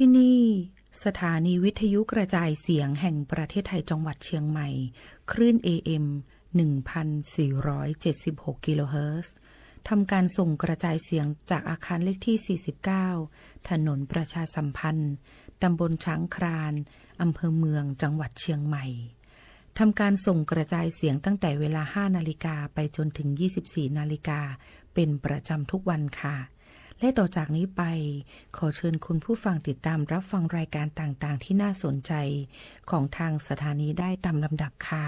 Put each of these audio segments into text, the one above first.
ที่นี่ สถานีวิทยุกระจายเสียงแห่งประเทศไทยจังหวัดเชียงใหม่ คลื่น เอ เอ็ม หนึ่งพันสี่ร้อยเจ็ดสิบหก กิโลเฮิรตซ์ ทำการส่งกระจายเสียงจากอาคารเลขที่ สี่สิบเก้า ถนนประชาสัมพันธ์ ตำบลช้างคลาน อำเภอเมือง จังหวัดเชียงใหม่ ทำการส่งกระจายเสียงตั้งแต่เวลา ห้า นาฬิกา ไปจนถึง ยี่สิบสี่ นาฬิกา เป็นประจำทุกวันค่ะ และต่อจากนี้ไป ขอเชิญคุณผู้ฟังติดตามรับฟังรายการต่างๆ ที่น่าสนใจของทางสถานีได้ตามลำดับค่ะ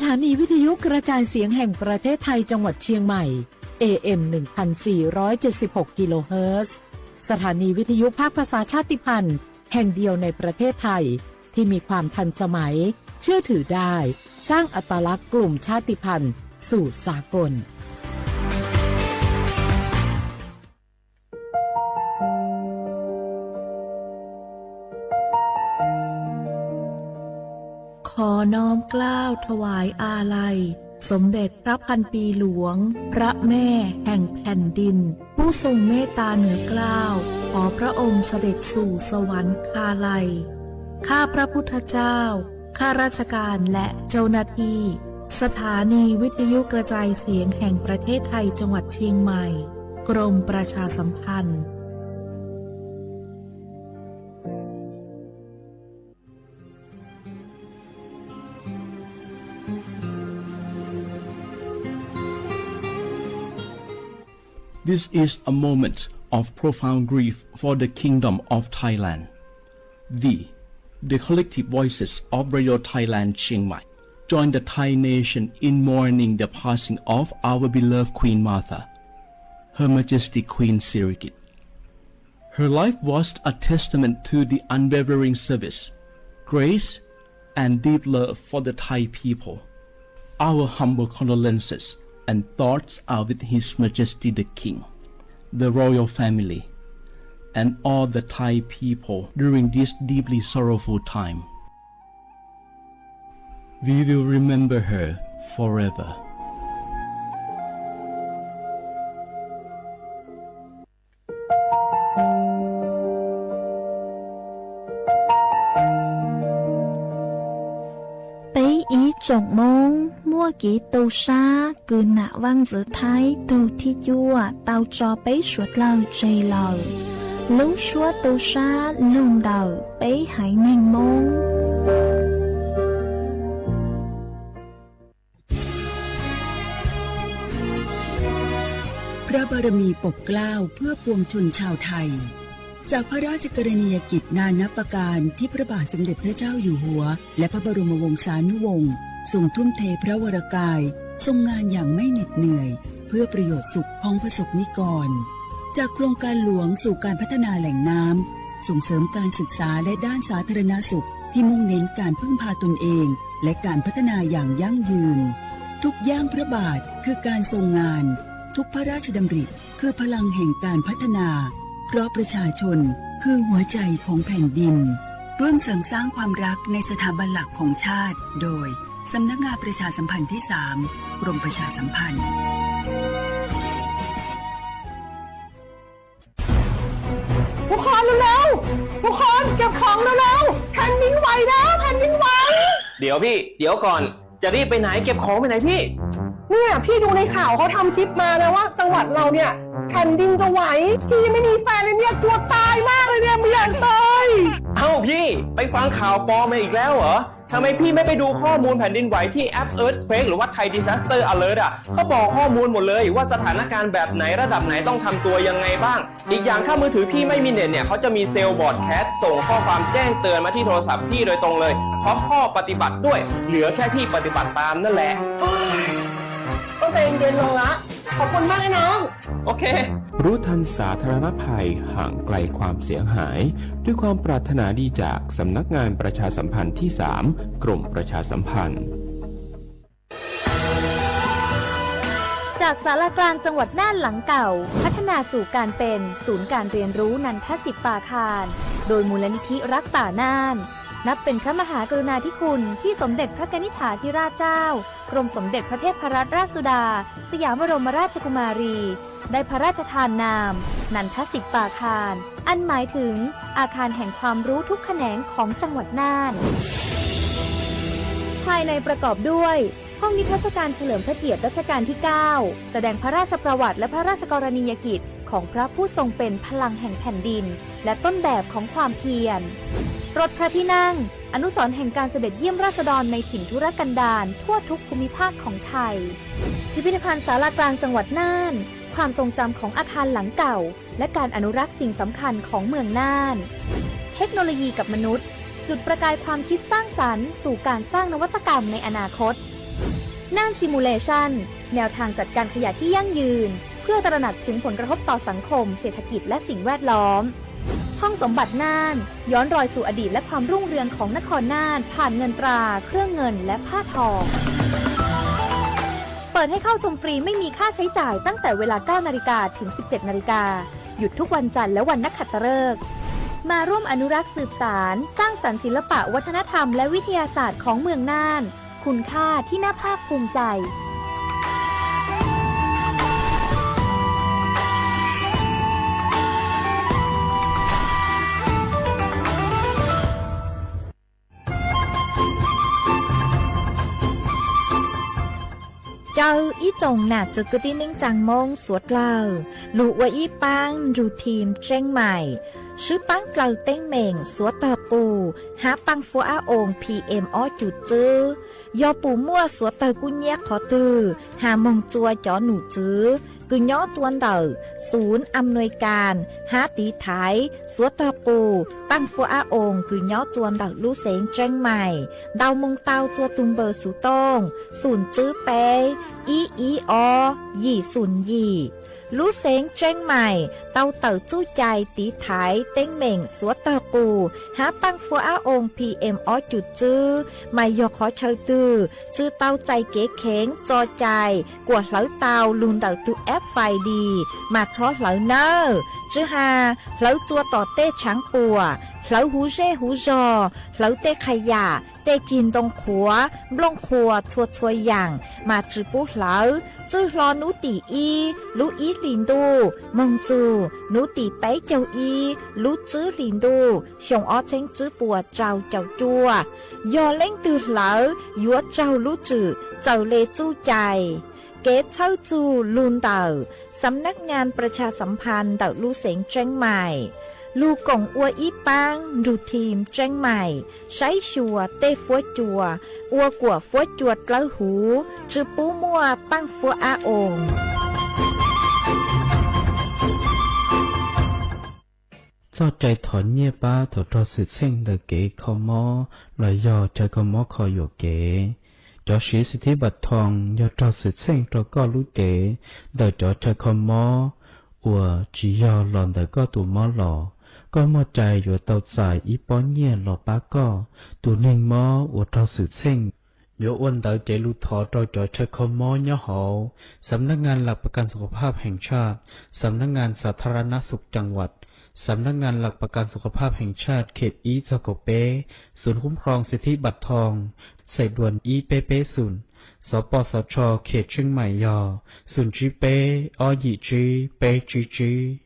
สถานีวิทยุกระจายเสียงแห่งประเทศไทยจังหวัดเชียงใหม่ เอ เอ็ม หนึ่งพันสี่ร้อยเจ็ดสิบหก กิโลเฮิรตซ์ สถานีวิทยุภาคภาษาชาติพันธุ์แห่งเดียวในประเทศไทย ที่มีความทันสมัย เชื่อถือได้ สร้างอัตลักษณ์กลุ่มชาติพันธุ์สู่สากล ขอน้อมเกล้าถวายอาลัย สมเด็จพระพันปีหลวง พระแม่แห่งแผ่นดิน ผู้ทรงเมตตาเหนือเกล้า ขอพระองค์เสด็จสู่สวรรคาลัย ข้าพระพุทธเจ้า ข้าราชการและเจ้าหน้าที่ สถานีวิทยุกระจายเสียงแห่งประเทศไทยจังหวัดเชียงใหม่ กรมประชาสัมพันธ์ This is a moment of profound grief for the Kingdom of Thailand. We, the collective voices of Radio Thailand Chiang Mai, join the Thai nation in mourning the passing of our beloved Queen Mother, Her Majesty Queen Sirikit. Her life was a testament to the unwavering service, grace, and deep love for the Thai people. Our humble condolences and thoughts are with His Majesty the King, the royal family, and all the Thai people during this deeply sorrowful time. We will remember her forever. Peb ib tsoom Moob, muaj kev tu sab kws nam vaaj ntxwv Thaib tug thib cuaj tau tso peb suav dlawg tseg lawm. Lub suab tu sab lug ntawm peb haiv neeg Moob. พระบารมีปกเกล้าเพื่อปวงชนชาวไทย จากพระราชกรณียกิจนานับประการที่พระบาทสมเด็จพระเจ้าอยู่หัว และพระบรมวงศานุวงศ์ทรงทุ่มเทพระวรกาย ทรงงานอย่างไม่เหน็ดเหนื่อย เพื่อประโยชน์สุขของประสบนิกร จากโครงการหลวงสู่การพัฒนาแหล่งน้ำ ส่งเสริมการศึกษาและด้านสาธารณสุข ที่มุ่งเน้นการพึ่งพาตนเอง และการพัฒนาอย่างยั่งยืน ทุกย่างพระบาทคือการทรงงาน ทุกพระราชดำริ คือพลังแห่งการพัฒนา เพราะประชาชนคือหัวใจของแผ่นดิน ร่วมเสริมสร้างความรักในสถาบันหลักของชาติ โดย สำนักงานประชาสัมพันธ์ที่สาม กรมประชาสัมพันธ์ ทุกคนเร็วๆ ทุกคนเก็บของเร็วๆ แผ่นดินไหวแล้ว แผ่นดินไหว เดี๋ยวพี่ เดี๋ยวก่อน จะรีบไปไหน เก็บของไปไหนพี่ เนี่ย พี่ดูในข่าวเขาทำคลิปมานะว่าจังหวัดเราเนี่ยแผ่นดินจะไหว พี่ยังไม่มีแฟนเลยเนี่ย กลัวตายมากเลยเนี่ย ไม่อยากตาย เอ้าพี่ ไปฟังข่าวปลอมมาอีกแล้วเหรอ ทำไมพี่ไม่ไปดูข้อมูลแผ่นดินไหวที่แอป Earthquake หรือว่า Thai Disaster Alert อ่ะ เขาบอกข้อมูลหมดเลยว่าสถานการณ์แบบไหนระดับไหนต้องทำตัวยังไงบ้าง อีกอย่างถ้ามือถือพี่ไม่มีเน็ตเนี่ย เขาจะมีเซลล์ broadcast ส่งข้อความแจ้งเตือนมาที่โทรศัพท์พี่โดยตรงเลย พร้อมข้อปฏิบัติด้วย เหลือแค่พี่ปฏิบัติตามนั่นแหละ ต้องใจเย็นๆ ลงละ ขอบคุณมากนะน้อง โอเค รู้ทันสาธารณภัย ห่างไกลความเสียหาย ด้วยความปรารถนาดีจากสำนักงานประชาสัมพันธ์ที่สาม กรมประชาสัมพันธ์ จากศาลากลางจังหวัดน่านหลังเก่า พัฒนาสู่การเป็นศูนย์การเรียนรู้นันทสิปปาคาร โดยมูลนิธิรักป่าน่าน นับเป็นพระมหากรุณาธิคุณที่สมเด็จพระกนิษฐาธิราชเจ้า กรมสมเด็จพระเทพรัตนราชสุดา สยามบรมราชกุมารี ได้พระราชทานนาม นันทสิปปาคาร อันหมายถึงอาคารแห่งความรู้ทุกแขนงของจังหวัดน่าน ภายในประกอบด้วย ห้องนิทรรศการเฉลิมพระเกียรติรัชกาลที่เก้า แสดงพระราชประวัติและพระราชกรณียกิจของพระผู้ทรงเป็นพลังแห่งแผ่นดิน และต้นแบบของความเพียร รถพระที่นั่ง อนุสรณ์แห่งการเสด็จเยี่ยมราษฎรในถิ่นทุรกันดารทั่วทุกภูมิภาคของไทย พิพิธภัณฑ์ศาลากลางจังหวัดน่าน ความทรงจำของอาคารหลังเก่า และการอนุรักษ์สิ่งสำคัญของเมืองน่าน เทคโนโลยีกับมนุษย์ จุดประกายความคิดสร้างสรรค์สู่การสร้างนวัตกรรมในอนาคต น่าน Simulation แนวทางจัดการขยะที่ยั่งยืน เพื่อตระหนักถึงผลกระทบต่อสังคม เศรษฐกิจ และสิ่งแวดล้อม ห้องสมบัติน่าน ย้อนรอยสู่อดีตและความรุ่งเรืองของนครน่าน ผ่านเงินตรา เครื่องเงิน และผ้าทอ เปิดให้เข้าชมฟรีไม่มีค่าใช้จ่ายตั้งแต่เวลา เก้า นาฬิกา ถึง สิบเจ็ด นาฬิกา หยุดทุกวันจันทร์และวันนักขัตฤกษ์ มาร่วมอนุรักษ์สืบสาน สร้างสรรค์ศิลปะวัฒนธรรมและวิทยาศาสตร์ของเมืองน่าน คุณค่าที่น่าภาคภูมิใจ Caw ib tsoom nam txiv kwv tij neej tsaa Moob suav dlawg, lug ua ib paab nrug thim Tseeb Maim, swb paab dlawg teeb meem suav tawg qus hab paaj fuab ab oos P M ob cum txwb. Yog pum muaj suav tawg kub nyiab qhov twg, has moog tsua cov num tswv kws nyob tsua ntawm xunv am nuis kas hab tiv thaiv suav tawg qus paaj fuab ab oos kws nyob tsua ntawm lub xeev Tseeb Maim ntau moog tau tsua tug npawb xuv tooj xum tswb peb ib ib ob yim xum yim. Lub xeev Tseeb Maim tau tawm txuj cai tiv thaiv teeb meem suav tawg qus hab paaj fuab ab oos P M ob cum txwb, mas yog qhov chaw twg tsi tau txais kev kheev tso cai kuas hlawv tau lug ntawm tug app Find Dis mas txhob hlawv nawb. Tsi has hlawv tsua tom tej tshaav puam, hlawv huv zej huv zog, hlawv tej qha yam, tej cig ntoo qhuav, nplooj qhuas txhua txhua yaam mas tsi pub hlawv. Txwj hlo nub tim ib lub ib hlis ntuj moog txug nub tim peb caug ib lub tswb hlis ntuj xyoo ob txheeb tswb puas rau caum cuaj. Yog leej twg hlawv yuav raug lub tswm txawm le txuj cai. Kev txhawb txug lug ntawm Xam Nab Ngas Pras Tshas Xam Phas ntawm lub xeev Tseeb Maim, lug koom ua ib paab nrug thim Tseeb Maim saib xyuas tej fuab cua, ua kuam fuab cua dlawb huv, tsi pub muaj paaj fuab ab oos. Txoj cai thov nyiaj pab thaum raug xwm txheej ntawm kev kho mob los yog chaw kho mob kho yuam kev. Cov siv xib thib npam thoo yog raug xwm txheej rau koj lub cev ntawm cov chaw kho mob uas tsis yog los ntawm koj tus mob los, koj muaj cai yuav tau txais ib pob nyiaj los pab koj tus neeg mob uas raug xwm txheej. Yuav ua ntawv cev lus thov rau cov chaw kho mob nyob hauv Xam Nab Ngas Lam Pas Kas Su Khas Phaj Heev Tshaj, Xam Nab Ngas Xas Tha Ra Na Xum Cag Vam, Xam Nab Ngas Lam Pas Kas Su Khas Phaj Heev Tshaj Khem ib txog kaum peb, Xum Khuv Khoo Xib Thib Npam Thoo, Xais Duas ib peb peb xum, Xov Pos Xov Tsho Khem Tseeb Maim yog xum tsib peb ob yim tsib peb tsib tsib.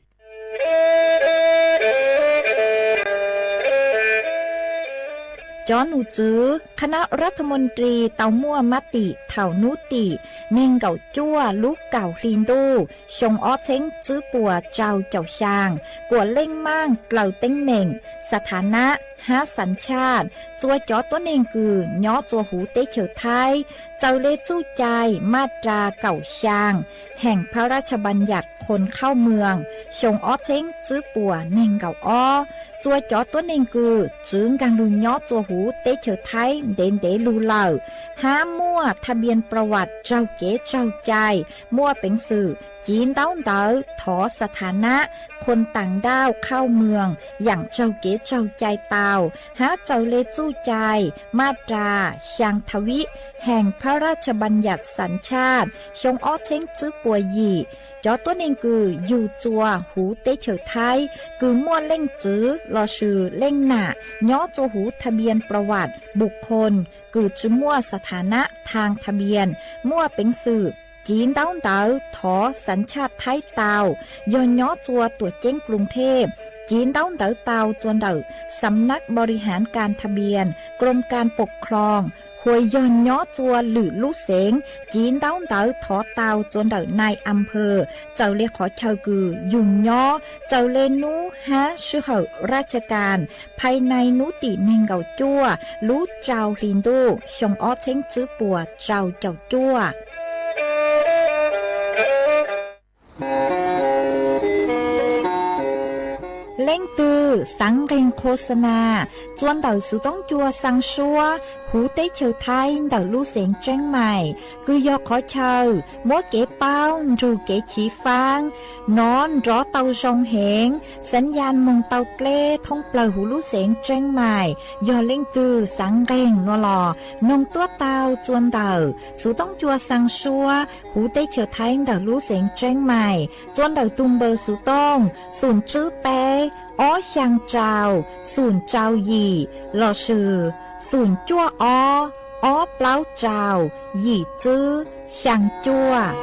Cov num tswv khab nab ras tha moos ris tau muaj mab tim thaum nub tim neeg nkaum cuaj lub kaum hli ntuj xyoo ob txheeb tswb puas rau caum xyaa kuas leej maaj dlaws teeb meem, xas tha nab hab xas tshaj tsua cov tuab neeg kws nyob tsua huv teb chaws Thaib txawm le txuj cai maj ras kaum xyaa Heem Phab Raj Tshab Npam Yam Khoos Khauj Moos xyoo ob txheeb tswb puas neeg nkaum ob. Tsua cov tuab neeg kws tsi nkaag lug nyob tsua huv teb chaws Thaib ntev ntev lug lawm, hab muaj tha npias prawas raug kev tsaug cai, muaj peev xwm civ ntaub ntawv thov xas tha nab khoos taam nrauj khauj moos yaam raug kev tsaug cai tau, hab txawm le txuj cai maj ras xyaa tha vib Heem Phab Raj Tshab Npam Yam Xas Tshaj xyoo ob txheeb tswb puas yim. Cov tuab neeg kws yug tsua huv teb chaws Thaib kws muaj leej txwv lossis leej nam nyob tsua huv tha npias prawas bus khoos kws tsi muaj xas tha nab thaag tha npias, muaj peev xwm civ ntaub ntawv thov xas tshaj Thaib tau, yog nyob tsua tuam ceeb Kloos Thej civ ntaub ntawv tau tsua ntawm Xam Nab Npau Ri Haav Kas Tha Npias, Kloos Kas Pob Khloos, hua yog nyob tsua lwm lub xeev civ ntaub ntawv thov tau tsua ntawm nai am phawm, txawm le qhov chaw kws yug nyob, txawm le nub hab sij hawm raj tshaj kas, phais nai nub tim neeg nkaum cuaj lub rau hli ntuj xyoo ob txheeb tswb puas rau caum cuaj. Leej twg xaav nqee qhos xa nas tsua ntawm xuv toob cua xaa suab, huv teb chaws Thaib ntawm lub xeev Tseeb Maim, kws yog qhov chaw muab kev paub nrug kev chiv faab nov nrov tau zoo heev, xav yaj moog tau dleb thoob plawg huv lub xeev Tseeb Maim. Yog leej twg xaav nqeeg no los noog tuab taug txua ntawm xuv toob cua xaa suab huv teb chaws Thaib ntawm lub xeev Tseeb Maim, txua ntawm tug npawb xuv tooj xoom tswb peb ob xyaa rau xoom rau yim lossis xoom cuaj ob ob plaub rau yim tswb xyaa cuaj.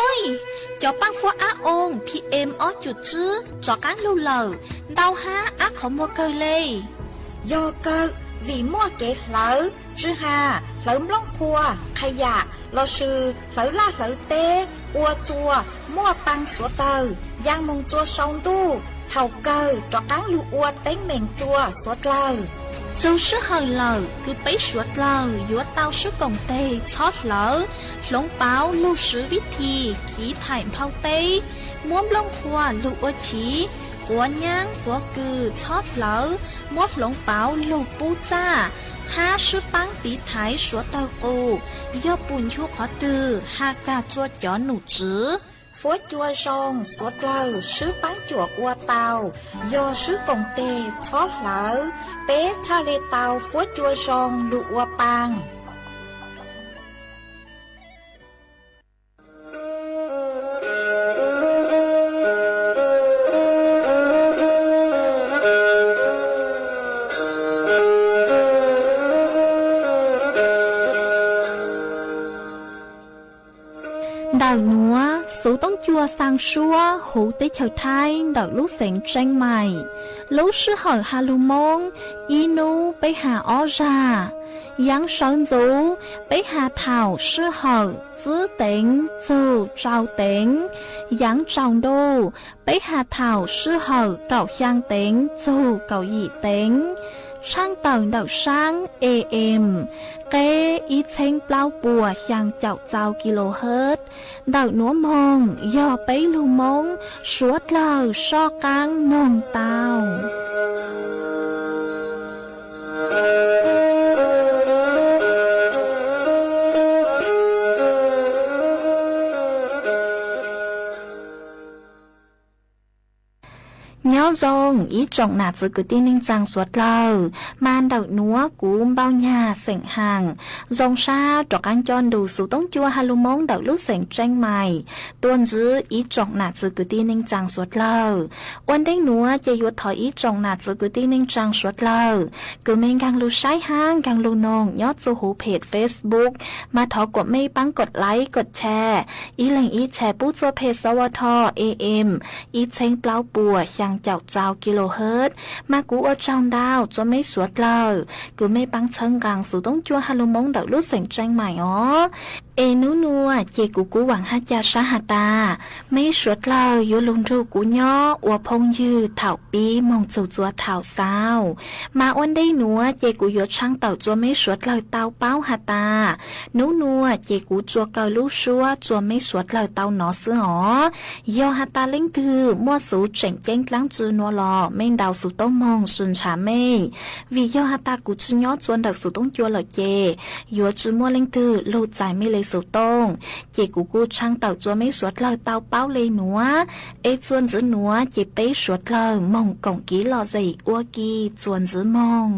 Oj, cov paab fuab ab oo PM ob cum tswb rov qaab lug lawm, ntau hab ab qhov muag kawg le. Yog kawg, vim muaj kev hlawv tsw has, hlawv nplooj qhuav, qha yam lossis hlawv laj hlawv teb ua txuas muaj paa suav dlawg, yaa moog txua sau ntuj, thaum kawg rov qaab lug ua teeb meem txua suav dlawg. Txug sij hawm lawm kws peb suav dlawg yuav tau sib koom teg txhob hlawv, hloov pauv lug swv vib thim chiv thaim nphau teb, muab nplooj qhuav lug ua chiv, quav nyaab quav kws txhob hlawv, muab hloov pauv lug pub txaj, hab sib paab tiv thaiv suav dlawg qus. Yog pum nchu qhov twg has kag rua cov num tswv. Fuab cua zoo suav dlawg sib paab cuam ua tau, yog sib koom teg txhob hlawv, peb txhaj le tau fuab cua zoo lug ua paa. Ntawm nuav, xuv toob cua xaa suab huv teb chaws Thaib ntawm lub xeev Tseeb Maim. Lub sij hawm has lug Moob, ib nub peb has ob zag. Yaav sawv ntxuv, peb has thaum sij hawm tsib teev txug rau teev. Yaav tsaus ntuj, peb has thaum sij hawm kaum xyaa teev txug kaum yim teev. Tshaaj tawm ntawm saab AM, qeb ib txheeb plaub puas xyaa caum txau kilohertz. Ntawm nuav moog yog peb lug Moob suav dlawg soj qaab noog tau. Nyob zoo ib tsoom nam txwv kwv tij neej tsaa suav dlawg, mas ntawm nuav kuv Npauj Nyag xeem Haam zoo sab rov qaab coj nrug xuv toob cua has lug Moob ntawm lub xeem Tseeb Maim tuaj ntsib ib tsoom nam txwv kwv tij neej tsaa suav dlawg. Ua ntej nuav ces yuav thov ib tsoom nam txwv kwv tij neej tsaa suav dlawg kws mej nkaag lug saib hab nkaag lug noog nyob txug huv phem Facebook, mas thov kuas mej paab kod like kod share, ib leeg ib share pub txua phem sawv tho AM ib txheeb plaub puas xyaa caum txau kilohertz. Mas kuv ua tsaug ntau txua mej suav dlawg kws mej paab txhawb nqaa xuv toob cua has lug Moob ntawm lub xeem Tseeb Maim os. Es nub nuav ces kuv kuj vaam hab ca sab has tas mej suav dlawg yuav lug nrug kuv nyob ua phooj ywg thaum pib moog txug txua thaum xaus. Mas ua ntej nuav ces kuv yuav tshaaj tawm txua mej suav dlawg tau paub has tas, nub nuav ces kuv tsuas kaw lub suab txua mej suav dlawg tau nov xwb os. Yog has tas leej twg muaj xuv tseem ceeb dlaab tsi nuav los mej ntaus xuv tooj moog sw ntshav mej, vim yog has tas kuv tsi nyob txua ntawm xuv toob cua lawm ces yuav tsi muaj leej twg lug txais mej le xuv tooj. Ces kuv kuj tshaaj tawm txua mej suav dlawg tau paub le nuav, es txuas ntxiv nuav ces peb suav dlawg moog koom kiv lom zem ua ke txuas ntxiv moog.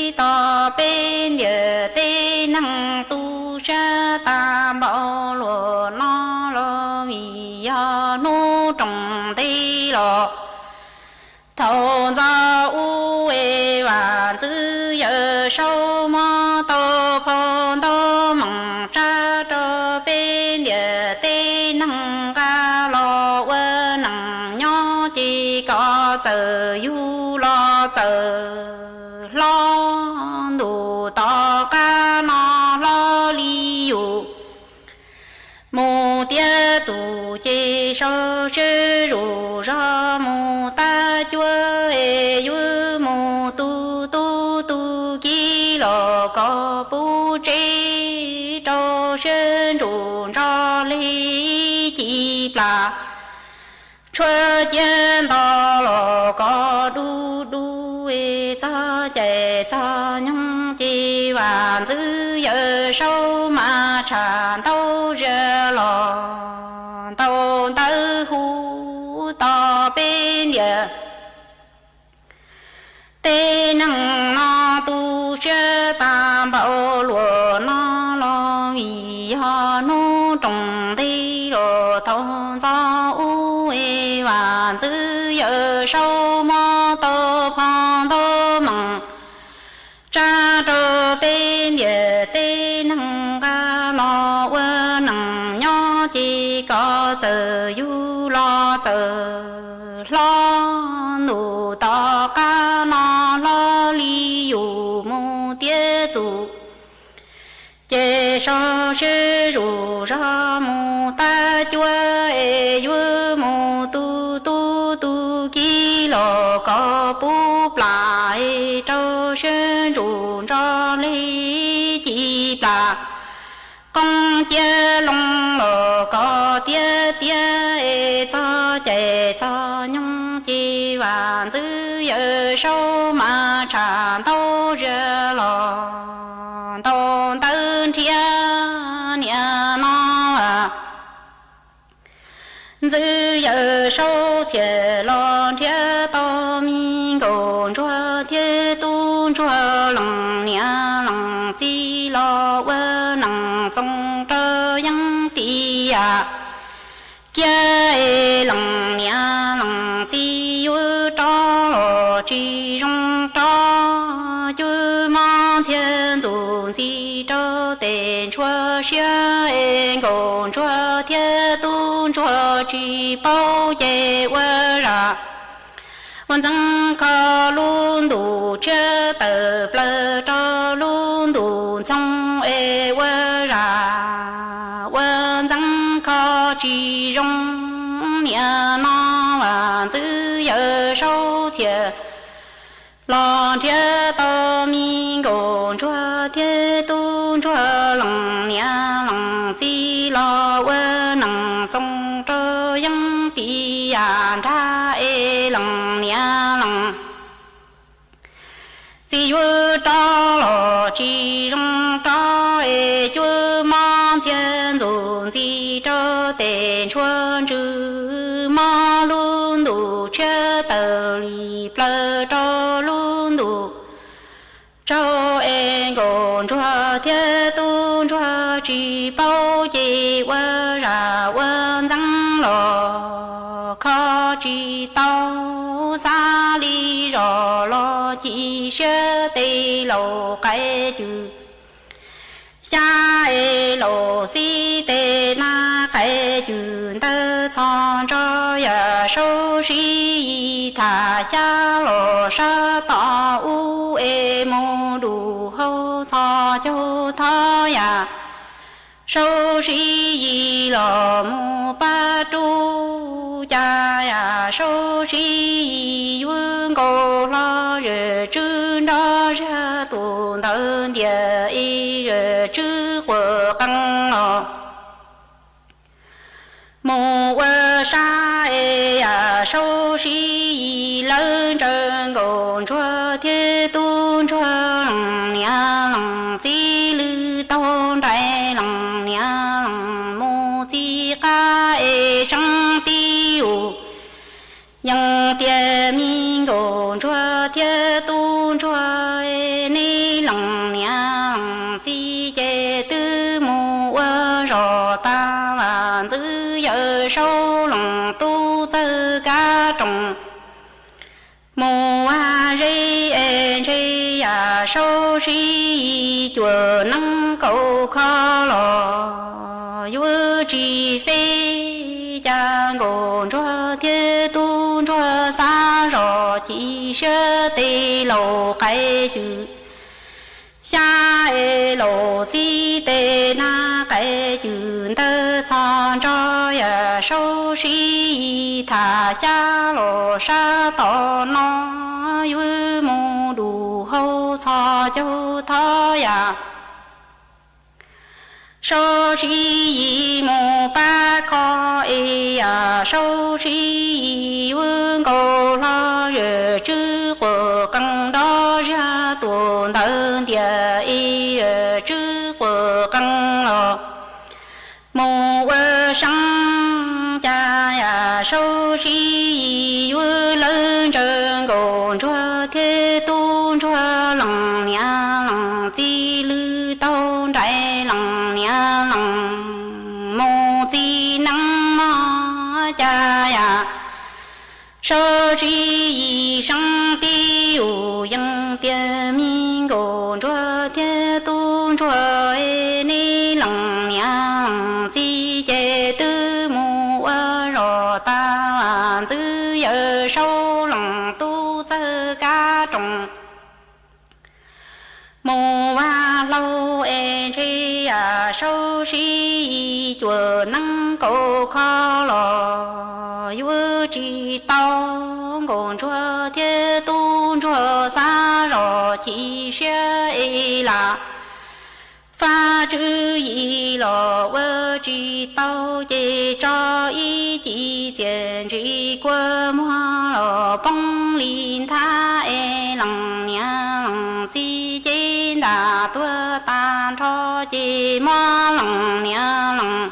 Ib tog peb ntiam teb neeg tu siab tag npaum luag no los vim yog hnub roos ntev los thaum ntxov ub es vam ntxwv yawm saub muab tau phau ntau meem tsab rau peb ntiam teb neeg nqa los ua neej nyob ces kom txawm yug los txawm hlob ntuj tom qab no hlob li yus. Mus tiav txuj ces sau seb zuj zog mus tag cuab es yuav mus tu tub tu kiv los kom puv tsev. tshuab ciab nto los koj dub dub, txog cai txog nyoog ces Vam Ntxwv Yawm Saub mas tsham ntau zaj los ntau ntawv hu tau peb ntiam. Tej neeg no tu siab tag npaum luaj no los vim yog hnub roos ntej los thaum ntxov ub es Vam Ntxwv Yawm Saub muab tau phau ntau meem tsa rau peb ntiam tej neeg nqa los ua neej nyob ces koj txawm yug los txawm hlob ntuj tom qab no hlob li yus mus tiav txuj ces sau siab zuj zog mus tab cuab es yuav mus tu tub tu kiv los koj pub plam es rau siab ntsug nrog li ci plam qoob ciab loo los koj tiav tiav es txog cai txog nyoog ces Vam Ntxwv Yawm Saub mas tsham ntau zaj los ntau ntawv nrhiav niam no. Ntxwv Yawm Saub txhiaj los nrhiav tau me nkauj ntsuag thiab tub ntsuag leej niam leej txiv los ua neej txoos rau yeeb tij yam kiag es leej niam leej txiv yuav rov los tsis zoo rov cuab mob ntxhiab ntxuj ntxiv rau tes ntsuag siab es nkauj ntsuag thiab tub ntsuag tsis paub ces ua zaj ua ntxeev kho lub ntuj tshiab tawm plaws rau lub ntuj ntxhoo es ua zaj ua ntxeev kho tsis zoo niam no. Vam Ntxwv Yawm Saub txhiaj los nrhiav tau me nkauj ntsuag thiab tub ntsuag leej niam leej txiv los ua neej txoos rau yeeb tij yam nrag es leej niam leej txiv yuav rov los tsis zoo rov es cuab mob ntxhiab ntxuj ntxiv rau tes ntsuag ntswg mob lub ntuj tshiab tawm li plaws rau lub ntuj tsaus es nkauj ntsuag thiab tub ntsuag tsis paub ces ua zaj ua ntxeev los kho tsis tau xav li zos los ci siab tes laus qaib cwm xyab es laus xib tes nab qaib cwm ntawd txhos ntso yam saub sib yig tham xyab los sab tom ub es mus dub hau txhos caug thov yam saub sib yig los mus pab rub cas yam saub sib yig yuav nkaus hlo zam tswb nrog zaj tus ntawd ntiag es zam tswb quaj qees los mus ua sab es yam saub sib yig lawv ntsaws nkauj ntsuag thiab tub ntsuag leej niam leej txiv lwm taug nraim leej niam leej mus txiv qab es seeb tib ub yeej tias me nkauj ntsuag thiab tub ntsuag nej leej niam leej txiv ces twb mus ua zos tag Vam Ntxwv Yawm Saub leej tub txawj kab roos mus ua zeb es ntshe yam saub sib yig cuam neeb kaum kho los yuav tsis feb cas nkauj ntsuag thiab tub ntsuag xav zoj ci siab tes laus qaib cwm xyab es laus xib tes nab qaib cwm ntawd txhos ntso yam saub sib yig tham xyab los sab tom no yuav mus dub hau txhos caug thov yam Saub Sib Yis mus pab kho es yam Saub Sib Yis yuav nkaus hlo, Yawm Tswb Quas Qees nrov zaj tuam ntawv ntias es Yawm Tswb Quas Qees los mus ua seeb. Cas yam Saub Sib Yis yuav lawv ntsaws Nkauj Ntsuag thiab Tub Ntsuag, lees niam lees txiv lwm tau nraim, lees niam lees mus txiv neeb mog. Cas yam Saub Sib Yis seeb tib ua yees tias, Me Nkauj Ntsuag thiab Tub Ntsuag, neb lees niam lees txiv ces twb mus ua zog tas, ntxwv yawm Saub lees tub txawj kab roos mus vaj hlau es ntshe yam Saub Sib Yis cuam neeb kaus kho los yuav tsis tau. Nkauj Ntsuag thiab Tub Ntsuag xav zog chim siab es lam fab tswv yim los ua tsis tau, ces tso ib ci txias ntsis kua muag los poob li nthab es lees niam lees txiv ces ntam tuag tag nrho, ces muab lees niam lees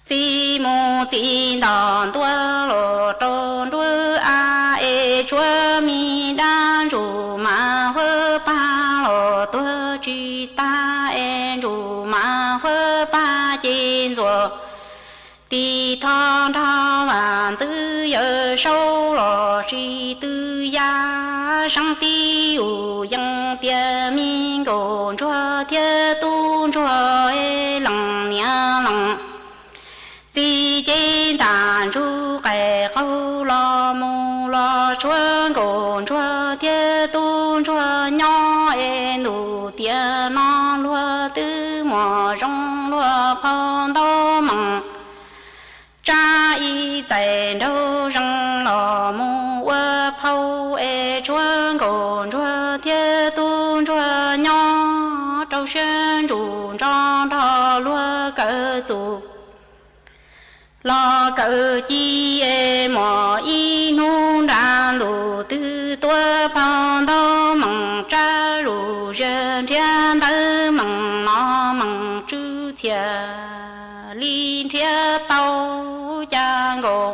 txiv mus txiv ntom ntua los rau nruab av es tshuav me dab Ntsuj Mas Huab Pag los tuag tsis tag es Ntsuj Mas Huab Pag ces ntxuav tis tho nrog Vaj Ntxwv yawm Saub los tsis tw ya. Seeb tib ua yees tias, Me Nkauj Ntsuag thiab Tub Ntsuag, lees niam lees txiv ces ntam ntsuj qais qaug los mus los tshuav Nkauj Ntsuag thiab Tub Ntsuag nyob es ntuj tiam no luag twb muaj zoo luag phau ntau mees tsab ib txais nraug zees los mus ua phau es tshuav Nkauj Ntsuag thiab Tub Ntsuag nyob rau siab ntsuj nrog nrog luag kawm txuj los kawm ci es muaj ib hnub nrab ntuj twg tuaj phau ntau mees tsab zuj zus nrhiav ntawv mees no mees tswv txhiaj li nrhiav tau. Cas Nkauj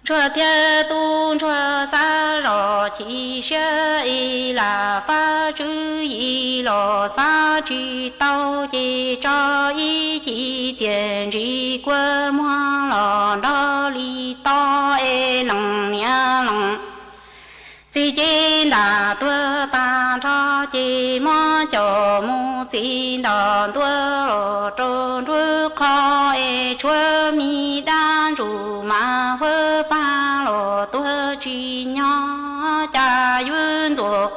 Ntsuag thiab Tub Ntsuag xav zog chim siab es lam fab tswv yim los xav tsis tau, ces tso ib ci txias ntsis kua muag los nrog li to es lees niam lees txiv ces ntam tuag tag nrho, ces muab coj mus txiv ntom ntua los rau nruab qhov es tshuav me dab Ntsuj Mas Huab Pag los tuag tsis nyob. Cas yuav ntxuav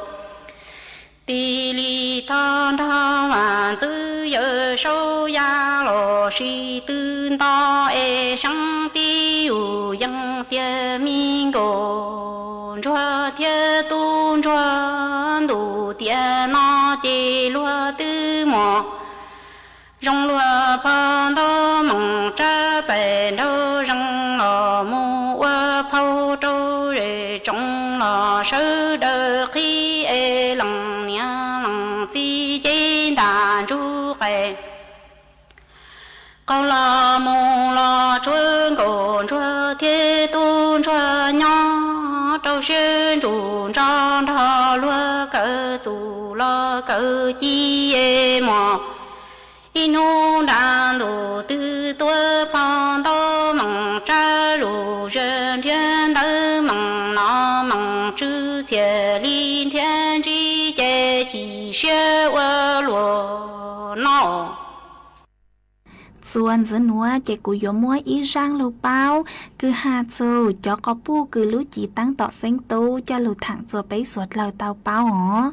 tis li tho nrog Vaj Ntxwv yawm Saub ya los sis tw nto es seeb tib ua yees tias, Me Nkauj Ntsuag thiab Tub Ntsuag, ntuj tiam no ces luag twb muaj zoo luag phau ntau mees tsab txais nraug zees los mus ua phau rau zej tsoom los sawv daws qhib es lees niam lees txiv ces ntam ntsuj qais qaug los mus los tshuav Nkauj Ntsuag thiab Tub Ntsuag nyob rau siab ntsuj nrog nrog luag kawm txuj los kawm ci es muaj ib hnub nrab ntuj twg tuaj phau ntau mees tsab zuj zus nrhiav ntawv mees no mees tswv txhiaj li nrhiav ntsib ces chim siab ua luaj no. Txua Ntxiv nuav ces kuv yuav muab ib zaaj lug paub kws has txug cov quas puj kws lub ci taab tom xeeb tub coj lug thaam txua peb suav dlawg tau paub os.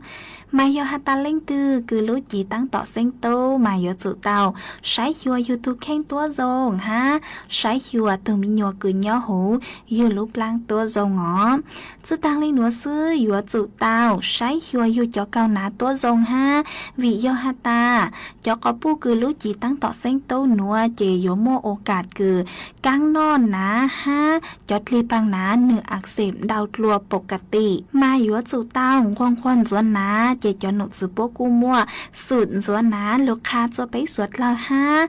Mas yog has tas leej twg kws lub ci taab tom xeeb tub mas yuav tsum tau saib xyuas yug tug kheej tuab zoo hab saib xyuas tug miv nyuas kws nyob huv yug lub plaab tuab zoo os. Tsi taag le nuav xwb, yuav tsum tau saib xyuas yug cov kaug nav tuab zoo hab, vim yog has tas cov quas puj kws lub ci taab tom xeeb tub nuav ces yuav muaj ua kam kws kaab noj nav hab cov dlig paag nav nwg a xeem dau dlua pau ka tim. Mas yuav tsum tau nquag nquag ntxuav nav, ces cov num txwv puab kuj muaj xum ntxuav nav lug qha txua peb suav dlawg hab,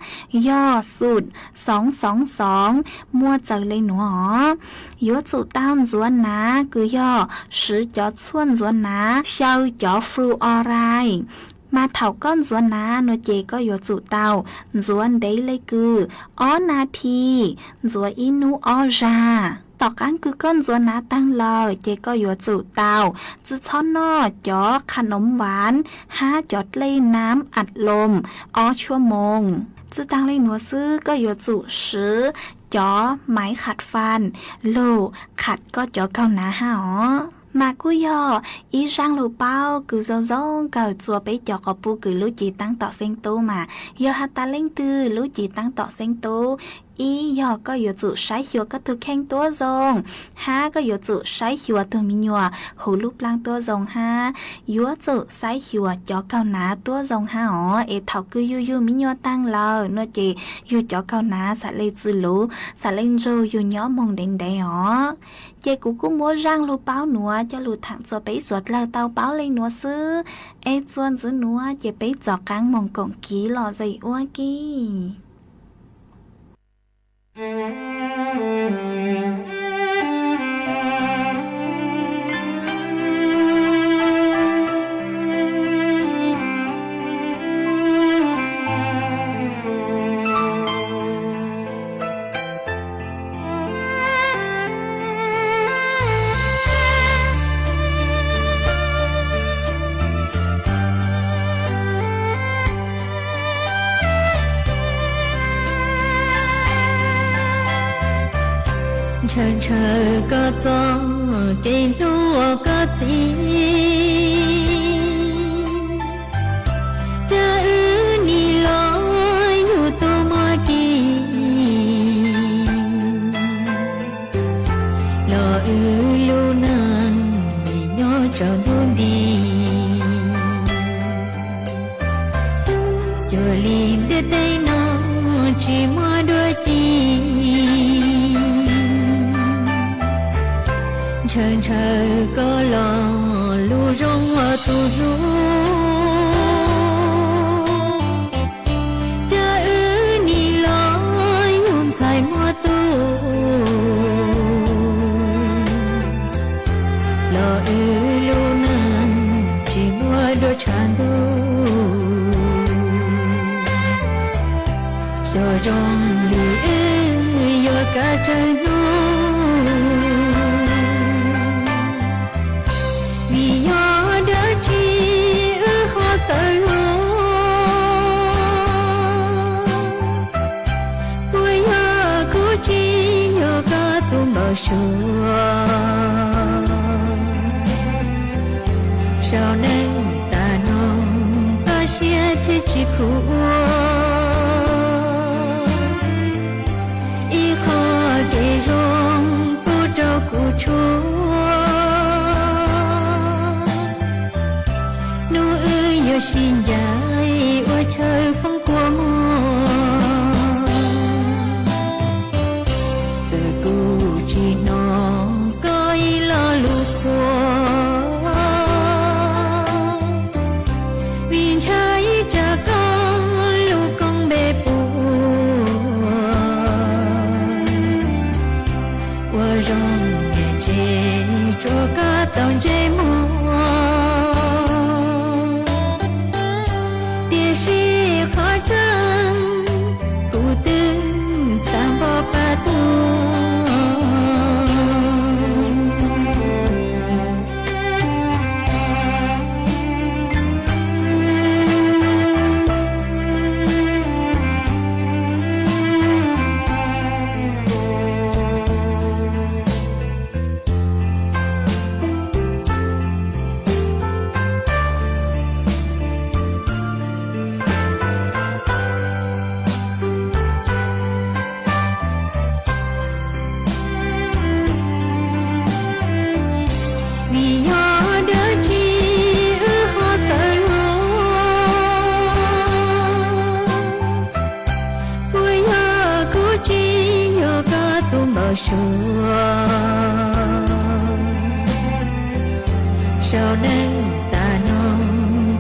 yog xum xoov xoov xoov, muaj txawm le nuav os. Yuav tsum tau ntxuav nav kws yog siv cov tshuaj ntxuav nav xyaw cov fluoride. Mas thaum koj ntxuav nav nuav ces koj yuav tsum tau ntxuav ntev le kws ob nas this, ntxuav ib nub ob zag. Tom qaab kws koj ntxuav nav taag lawm ces koj yuav tsum tau tsi txhob noj cov qha noov vav hab cov dlej naab am loos ob tshuaj moos. Tsi taag le nuav xwb, koj yuav tsum siv cov maiv qham faj lug qham koj cov kaug nav hab os. Mas kuj yog ib zaaj lug paub kws zoo zoo kawg txua peb cov quas puj kws lub ci taab tom xeeb tub mas yog has tas leej twg lub ci taab tom xeeb tub, ib yog koj yuav tsum saib xyuas koj tug kheej tuab zoo, hab koj yuav tsum saib xyuas tug miv nyuas huv lub plaab tuab zoo hab, yuav tsum saib xyuas cov kaug nav tuab zoo hab os. Es thaum kws yug yug miv nyuas taag lawm nuav ces yug cov kaug nav xam le tsi luv, xam le ntsug yug nyob moog ntev ntev os. Ces kuv kuj muab zaaj lug paub nuav coj lug thaam txua peb suav dlawg tau paub le nuav xwb. Es txuas ntxiv nuav ces peb txaus qaab moog koom kiv lom zem ua ke. Ntshaw ntshaw koj txoj kev hlub uas koj txib, ca wb nim los yug tug muaj kis, los wb lub neej nim nyob tsaus ntuj nti. Cuag li ntiaj teb no tsis muaj dua ci, ntshaw ntshaw koj los lub zoo ua tug hlub. Ca wb nim los yug ntxhais muaj tub, los wb lub neej tsis muaj dua tshav ntuj. Xyov zoo li wb yuav kav tsawg hnub, vim yog dab tsi wb ho txawv luag. Puas yog kuv tsis yog koj tus npau suav, sau neej tas no koj siab thiaj tsis khuv ua. Ib qho kev zoo pub rau kuv tshuaj, hnub wb yuav sib ncaim ua chaw poob kua muag. Txawm kuv tsis hnov koj ib lo lus qhuas, vim ntshai tsam koj lub koob npe puas, ua zoo niam tsev tsuas koj tau ntsej muag. Suav, saum neej tas noog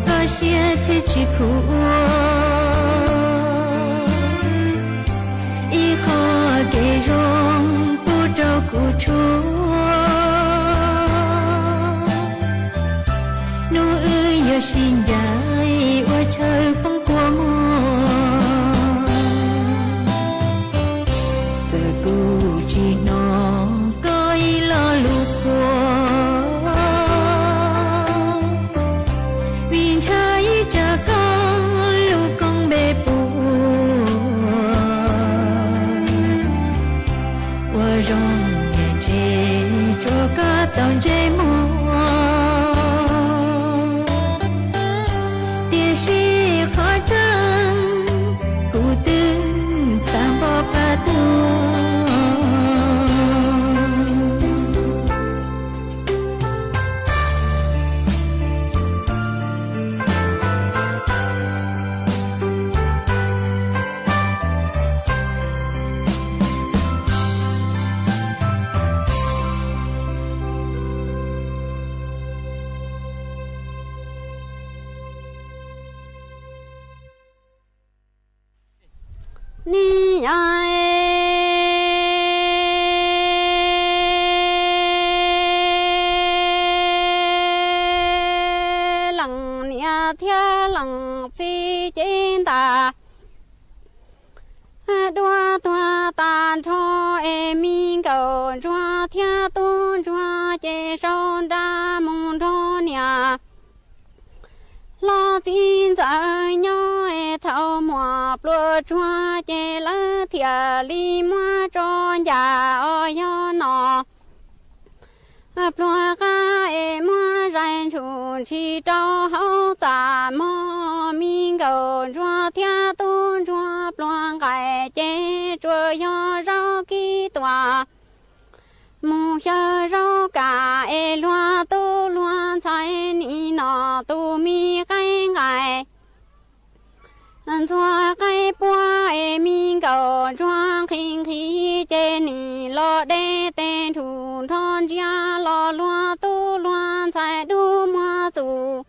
koj siab thiaj tsis khuv ua, ib qho kev zoo pub rau kuv tshuaj. Hnub wb yuav sib ncaim ua chaw poob kua muag, txawm kuv tsis hnov koj ib lo lus qhuas, vim ntshaw ib tsam koj lub koob npe puag. Ua zoo niam tsev tsuas koj tau ntsej muag, tiam sis qhov tseeb kuv twb xav npau qab tuag. Ni yog leej niam thiab leej txiv ces ntas dua tuag tas nrho es me nkauj ntsuag thiab tub ntsuag ces sau nra mus nrog niam hlob txiv ntxawm nyob es thaum muaj pluas tsuag ces lawv thiaj li muab tso ncas os yog no. Pluag qab es muab zais ntshum ntshis rau hauv txaj mog, me nkauj ntsuag thiab tub ntsuag pluag nqaim ces tsuas yog zaub kib tuam mus xyaw zaub kam es luag tub luag ntxhais nim no tus me qaib nqaim ntxuag qaib puab es me nkauj ntsuag nqhis nqhis ces nim los deb tes nrug nrho ntsiag los luag tub luag ntxhais dub muag txuj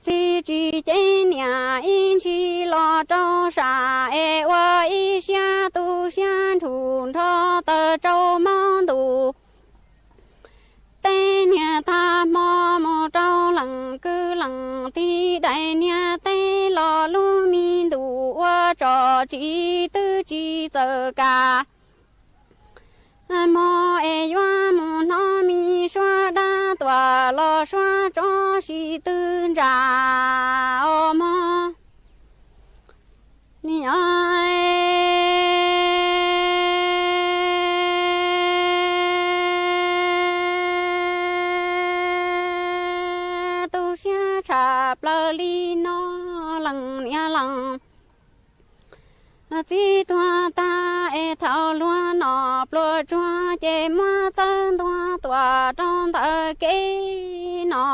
txi tsis ces niam ib ntsis los rau sam es ua ib siab tu siab nrug nrho taws rau mob ntuj. Tej niag tag hmo mus rau leej kwv leej tij daim niag teb los lub me ntuj ua tso tsis twb tsis txawm kam. Mog es yuav mus hnov me suab dab tuam los suab tso sis twb ntsa os mog. Ni tu siab tshaj plaws li no leej niam leej txiv tuag tag es thaum luag no pluas tsuag ces muab txawb ntua tuam rau ntawm kev no.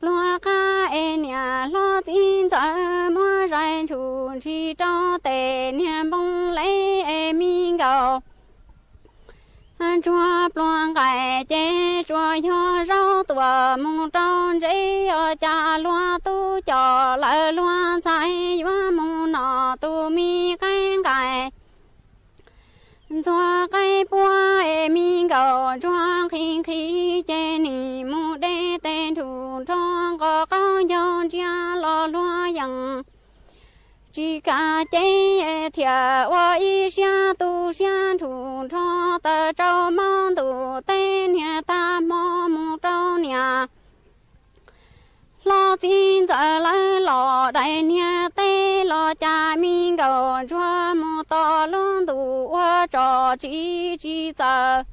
Pluag qab es niam hlob txiv ntxawm muab zais ntshum ntshis rau tes niag npoo le es me nkauj ntsuag pluag nqaim ces tsuas yog zaub tuam mus rau ntse os cas luag tub coj lawv luag ntxhais yuav mus no tus me qaib nqaim ntxuag qaib puab es me nkauj ntsuag nqhis nqhis ces nim mus deb tes nrug nrho nqos qaub ncaug ntsiag los luag yeej tsis kam ces thiaj ua ib siab tu siab nrug nrho taws rau mob ntuj tej niag tag hmo mus rau niam hlob txiv ntxawm lawv los daim niag teb los cas me nkauj ntsuag mus tos lub ntuj ua tso tsis tsis txawm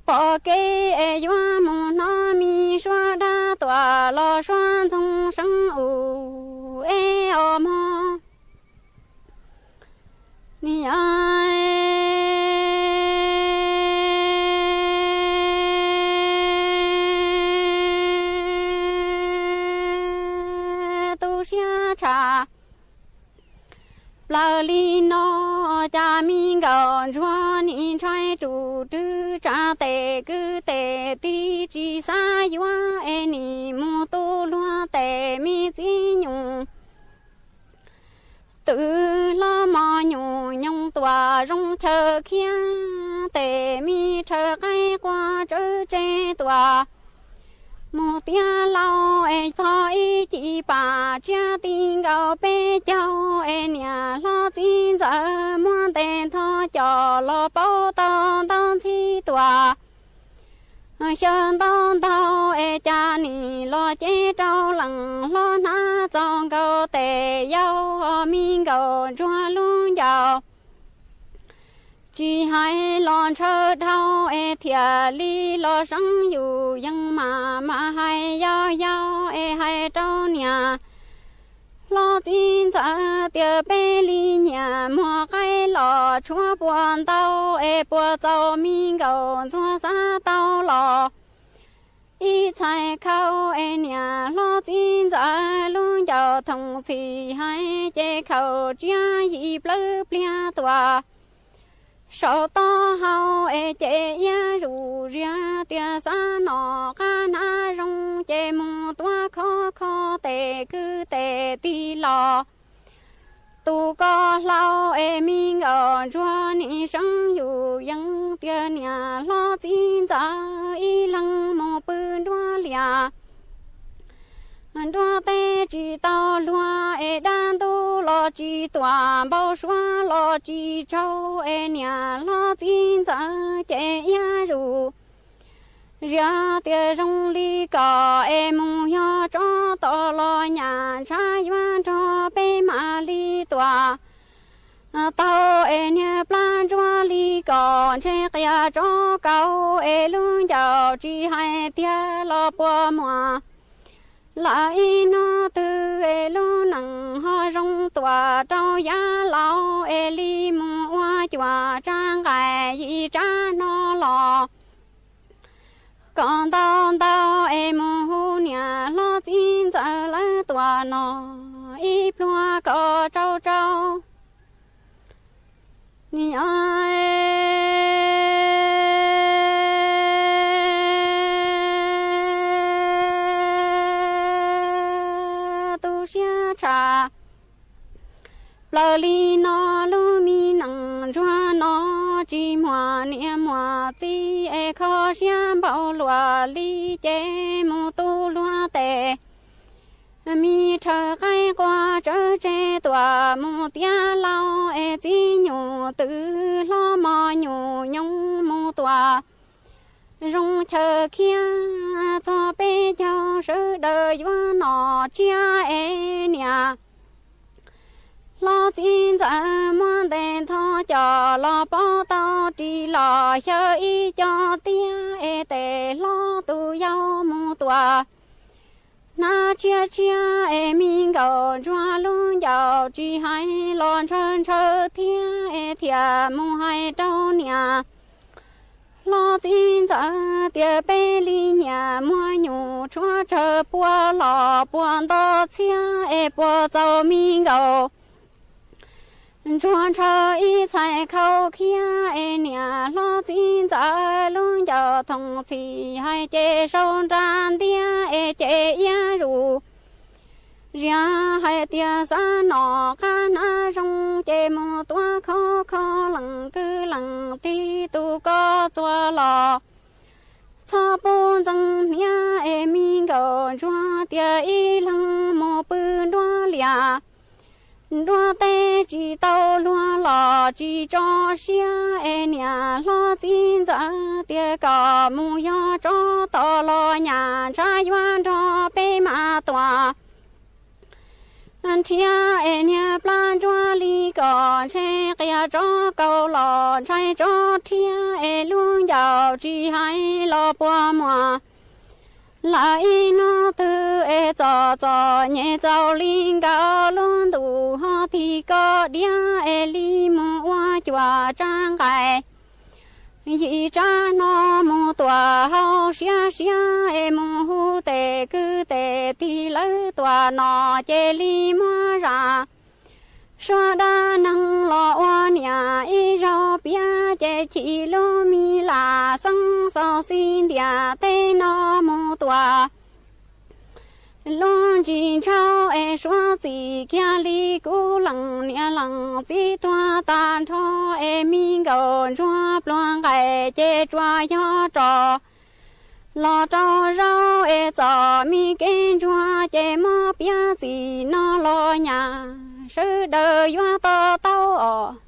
pom kev es yuav mus hnov me suab dab tuam los suab ntxoog seeb ub es os mog. Ni tu siab tshaj plaws li no Cas me nkauj ntsuag nim ntshai ruv rwg tsa tes kwv tes tig tsis xav yuav es nim mus tu luag tes me txiv nyuj twm hlob mos nyuj nyoos tuam zoo chaw khiav tes me rhawv qaib qua tsawv tse tuam mus tiav laus es txog ib ci pam tsiab ti nkaus peb caug es niam hlob txiv ntxawm muab ntes nthos coj los paub tau ntau ntxhib tuam xyaw ntau ntau es cas nim los cev rau leej hlob hnab txaus nkaus tes yau me nkauj ntsuag lub ncauj tsis hais los ntshaw dhau es thiaj li los seev yus yeej mam mam hais yau yau es hais rau niam hlob txiv ntxawm tias peb li nyiam muag qaib los tshuav puas ntau es puas txaus me nkauj ntsuag xav tau los ib txhais khau es niam hlob txiv ntxawm lub ncauj thoom txhim hais ces khaum tsiab yim plawv pliag tuam saum taub hau es ces iab zus ziag tias xav nom qab hnab zoo ces mus tuav khov kho tes kwv tes tig los tus ko hlau es me nkauj ntsuag nim seev yus yeej tias niam hlob txiv ntxawm ib leeg mus pw nruab lias nruab teb tsis tau luag es dab ntub los tsis tuam npau suav los tsis tsaug es niam hlob txiv ntxawm ces iab zus ziag tias zoo li kom es mus yog tsob tom los nyam ntshav yuav nrog peb mam li tuam tau es niag plab ntsuab li kom ntshe qia tsob kaus es lub ncauj tsis hais tiag los puas muaj lawm ib hnub twg es lub neej ho zoo tuam rau yav laus es li mus ua cuam tsa nqaim yim tsab no los kom ntau ntau es mus hu niam hlob txiv ntxawm lawv tuam no ib pluag kom tsau tsau niam tu siab tshaj plaws li no lub me neej ntsuag no tsis muaj niam muaj txiv es kho siab npaum luaj li ces mus tu luag tes me rhawv qaib qua tsawv tse tuam mus tiav laus es txiv nyuj twm hlob mos nyuj nyoos mus tuam zoo chaw khiav txog peb caug sawv daws yuav nom tsiab es niam hlob txiv ntxawm muab ntes ntho coj los paub tau ris los xyaw ib co tiab es tes hlob tus yau mus tuam hnab tshiab tshiab es me nkauj ntsuag lub ncauj tsis hais los ntshaw ntshaw thiab es thiaj mus hais rau niam hlob txiv ntxawm tias peb li nyiam muag nyuj tshuav tsawg puas los puas nto txhiab es puas txaus me nkauj ntsuag ntshaw ib txhais khau khiav es niam hlob txiv ntxawm lub ncauj thoom txhim hais ces sau nra ntiab es ces iab zus ziag hais tias xav nom qab hnab zoo ces mus tuav khov kho leej kwv leej tij tus ko txuas los txhob pub ntxeev hniav es me nkauj ntsuag tias ib leeg mus pw nruab lias nruab teb tsis tau luag los tsis tso siab es niam hlob txiv ntxawm tias kom mus yog tsob tom los nyam ntshav yuav nrog peb mas tuam nrhiav es niag plab ntsuab li kom ntshe qia tsob kaus los ntshai tsob rhiab es lub ncauj tsis hais los puas muaj lawm ib hnub twg es txom txom nyem txaus li nkaus lub ntuj ho tig koj diab es li mus ua cuam tsa nqaim yim tsab no mus tuam hauv siab siab es mus hu tes kwv tes tij lawv tuam no ces li muab zam suab dab neeg los ua niam Chim lub me lam xeeb xauv xib ntiam teb no mus tuaj. Lub ntsis ntshav es suav txim kiag li kuv leej niam leej txiv tuag tag nrho es me nkauj ntsuag pluag nqaim ces tsuas yog rov los rau zaub es txom me kev ntsuag ces muab piav txim no los nyab sawv daws yuav to taub os.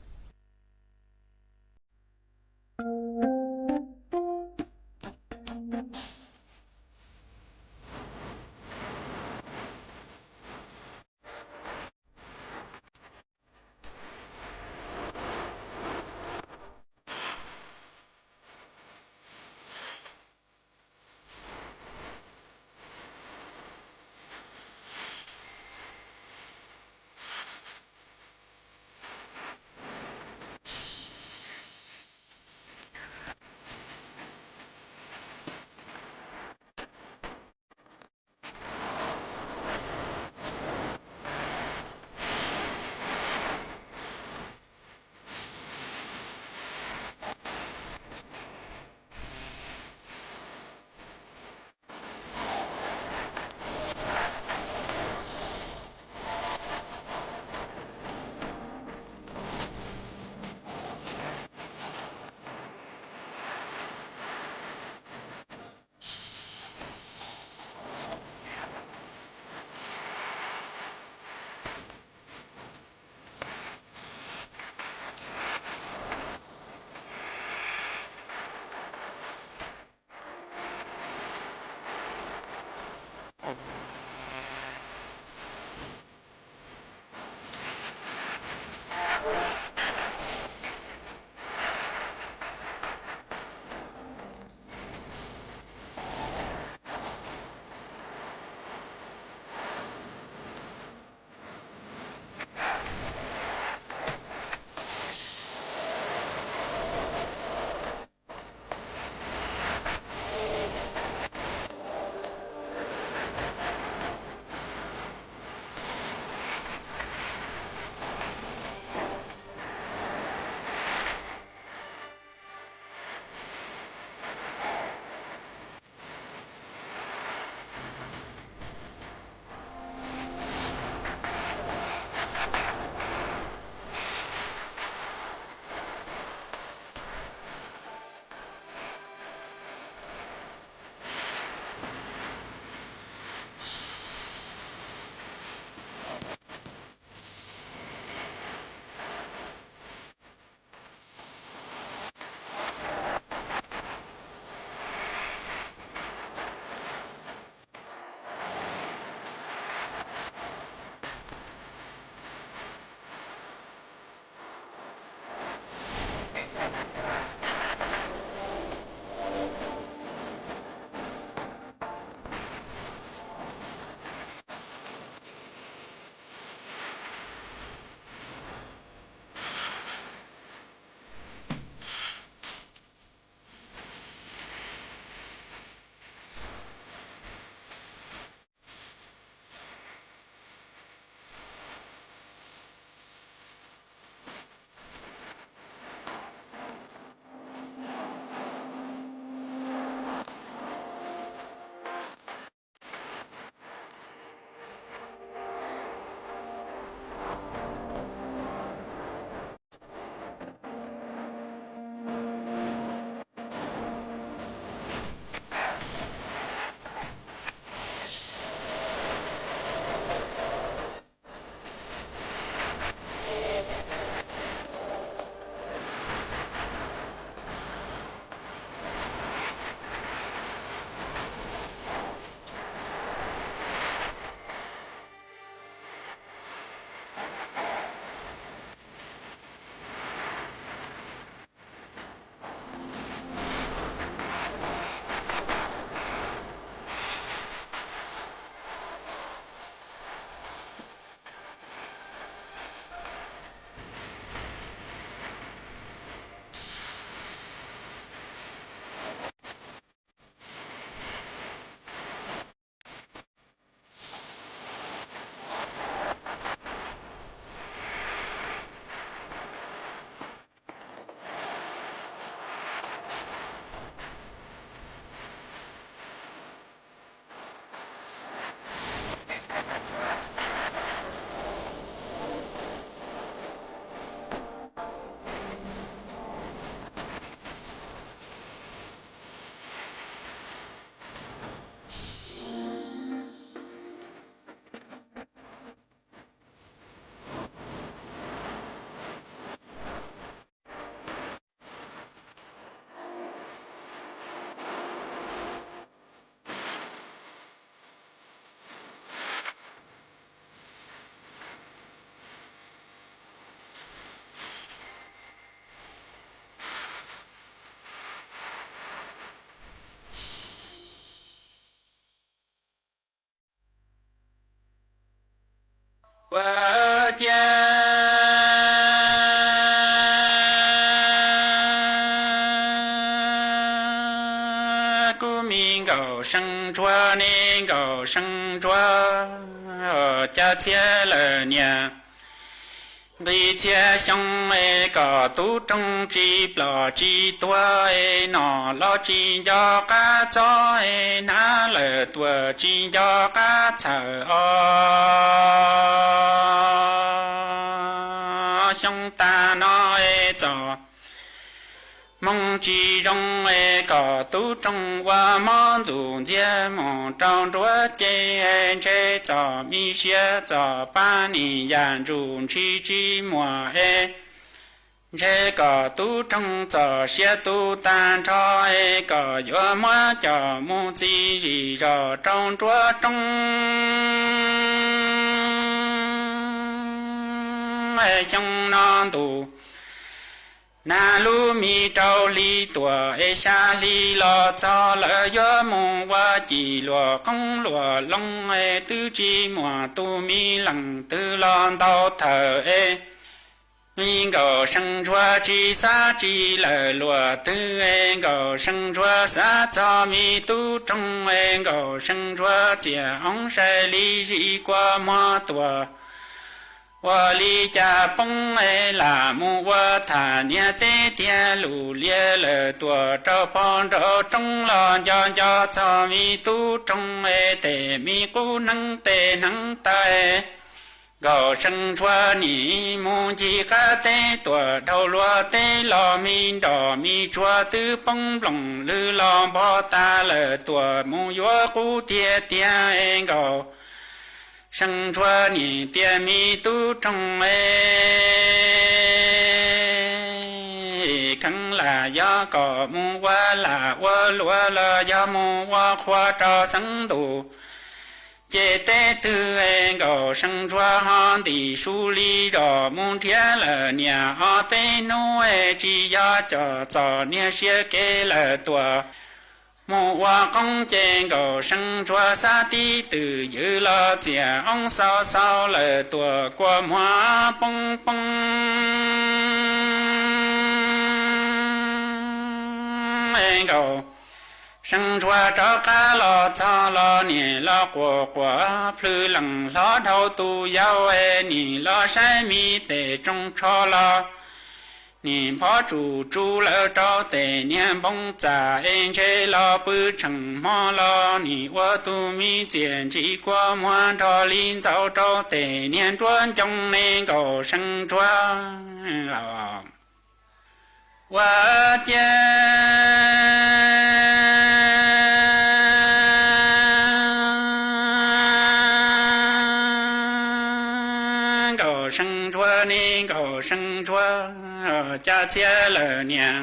Ua ciav kuv me nkauj seev ntsuag ne, nkauj seev ntsuag, cas txhiaj lawm niam, nqis txhiaj xyoo es kom tub roog tsis plom tsis tuag es nom los tsis nco qab txob es hnab lawm tuam tsis nco qab txhawm os. Xyoo tag no es txom hmoo tsis zoo es kom tub roog ua mob ntxuj ntxiag mus rau nruab ces ntshe txom mi siab txom pab nim yam ntsuj ntshis tsis muaj es ntshe kom tub roog txom siab tu tag nrho es kom yuav muab coj mus txiv zis zos rau nruab roob. Xyoo no ntuj nag lub me rau hli tuam es xya hli los txog lawv yuav mus ua cim luam qoob luam loo es twb tsis muaj tus me leej twg los ntaus thawm es me nkauj seev ntsuag tsis xav tsis lawm luam twg es nkauj seev ntsuag xav txog me tub roog es nkauj seev ntsuag txiav oob sai li zis kua muag tuam ua li cas poob es lam mus ua tham niag teb tiag lus lias lawm tuam rau phom nraum roob los nco nco txog me tub roog es tes me qub hneev tes hneev taw. Nkauj seev ntsuag nim mus ncig qab teb tuam dhau luag teb los me nroj me tsuag twb poob nplooj lwg los npog tas lawm tuam mus yuav qub tiag tiag es nkauj seev ntsuag nim tias me tub roog es, kheev lam yog kom mus ua lam ua luam los yog mus ua qhua rau xeev ntuj ces teb twg es nkauj seev ntsuag ho ntim su li zos mus nrhiav lawm niam ob peb hnub es tsis yog coj txom niag siab kev lawm tuam mus ua qoob ces nkauj seev ntsuag xav tib twm ywm los txiav oob xau xau lawm tuam kua muag poob poob es nkauj seev ntsuag rov qab los txog los nim los quas quas plhws leej hlob dhau tus yau es nim los saib me tes tsoo tsho los nim phob tsuj tsuj lawm rau tes niag npoo txam es ntshe los pw tsheej hmo los nim ua tus me txiaj ntsim kua muag nrog li ntxaus rau tes niag nruab ncoo ne nkauj seev ntsuag. Ua ciav nkauj seev ntsuag ne nkauj seev ntsuag, cas txhiaj lawm niam,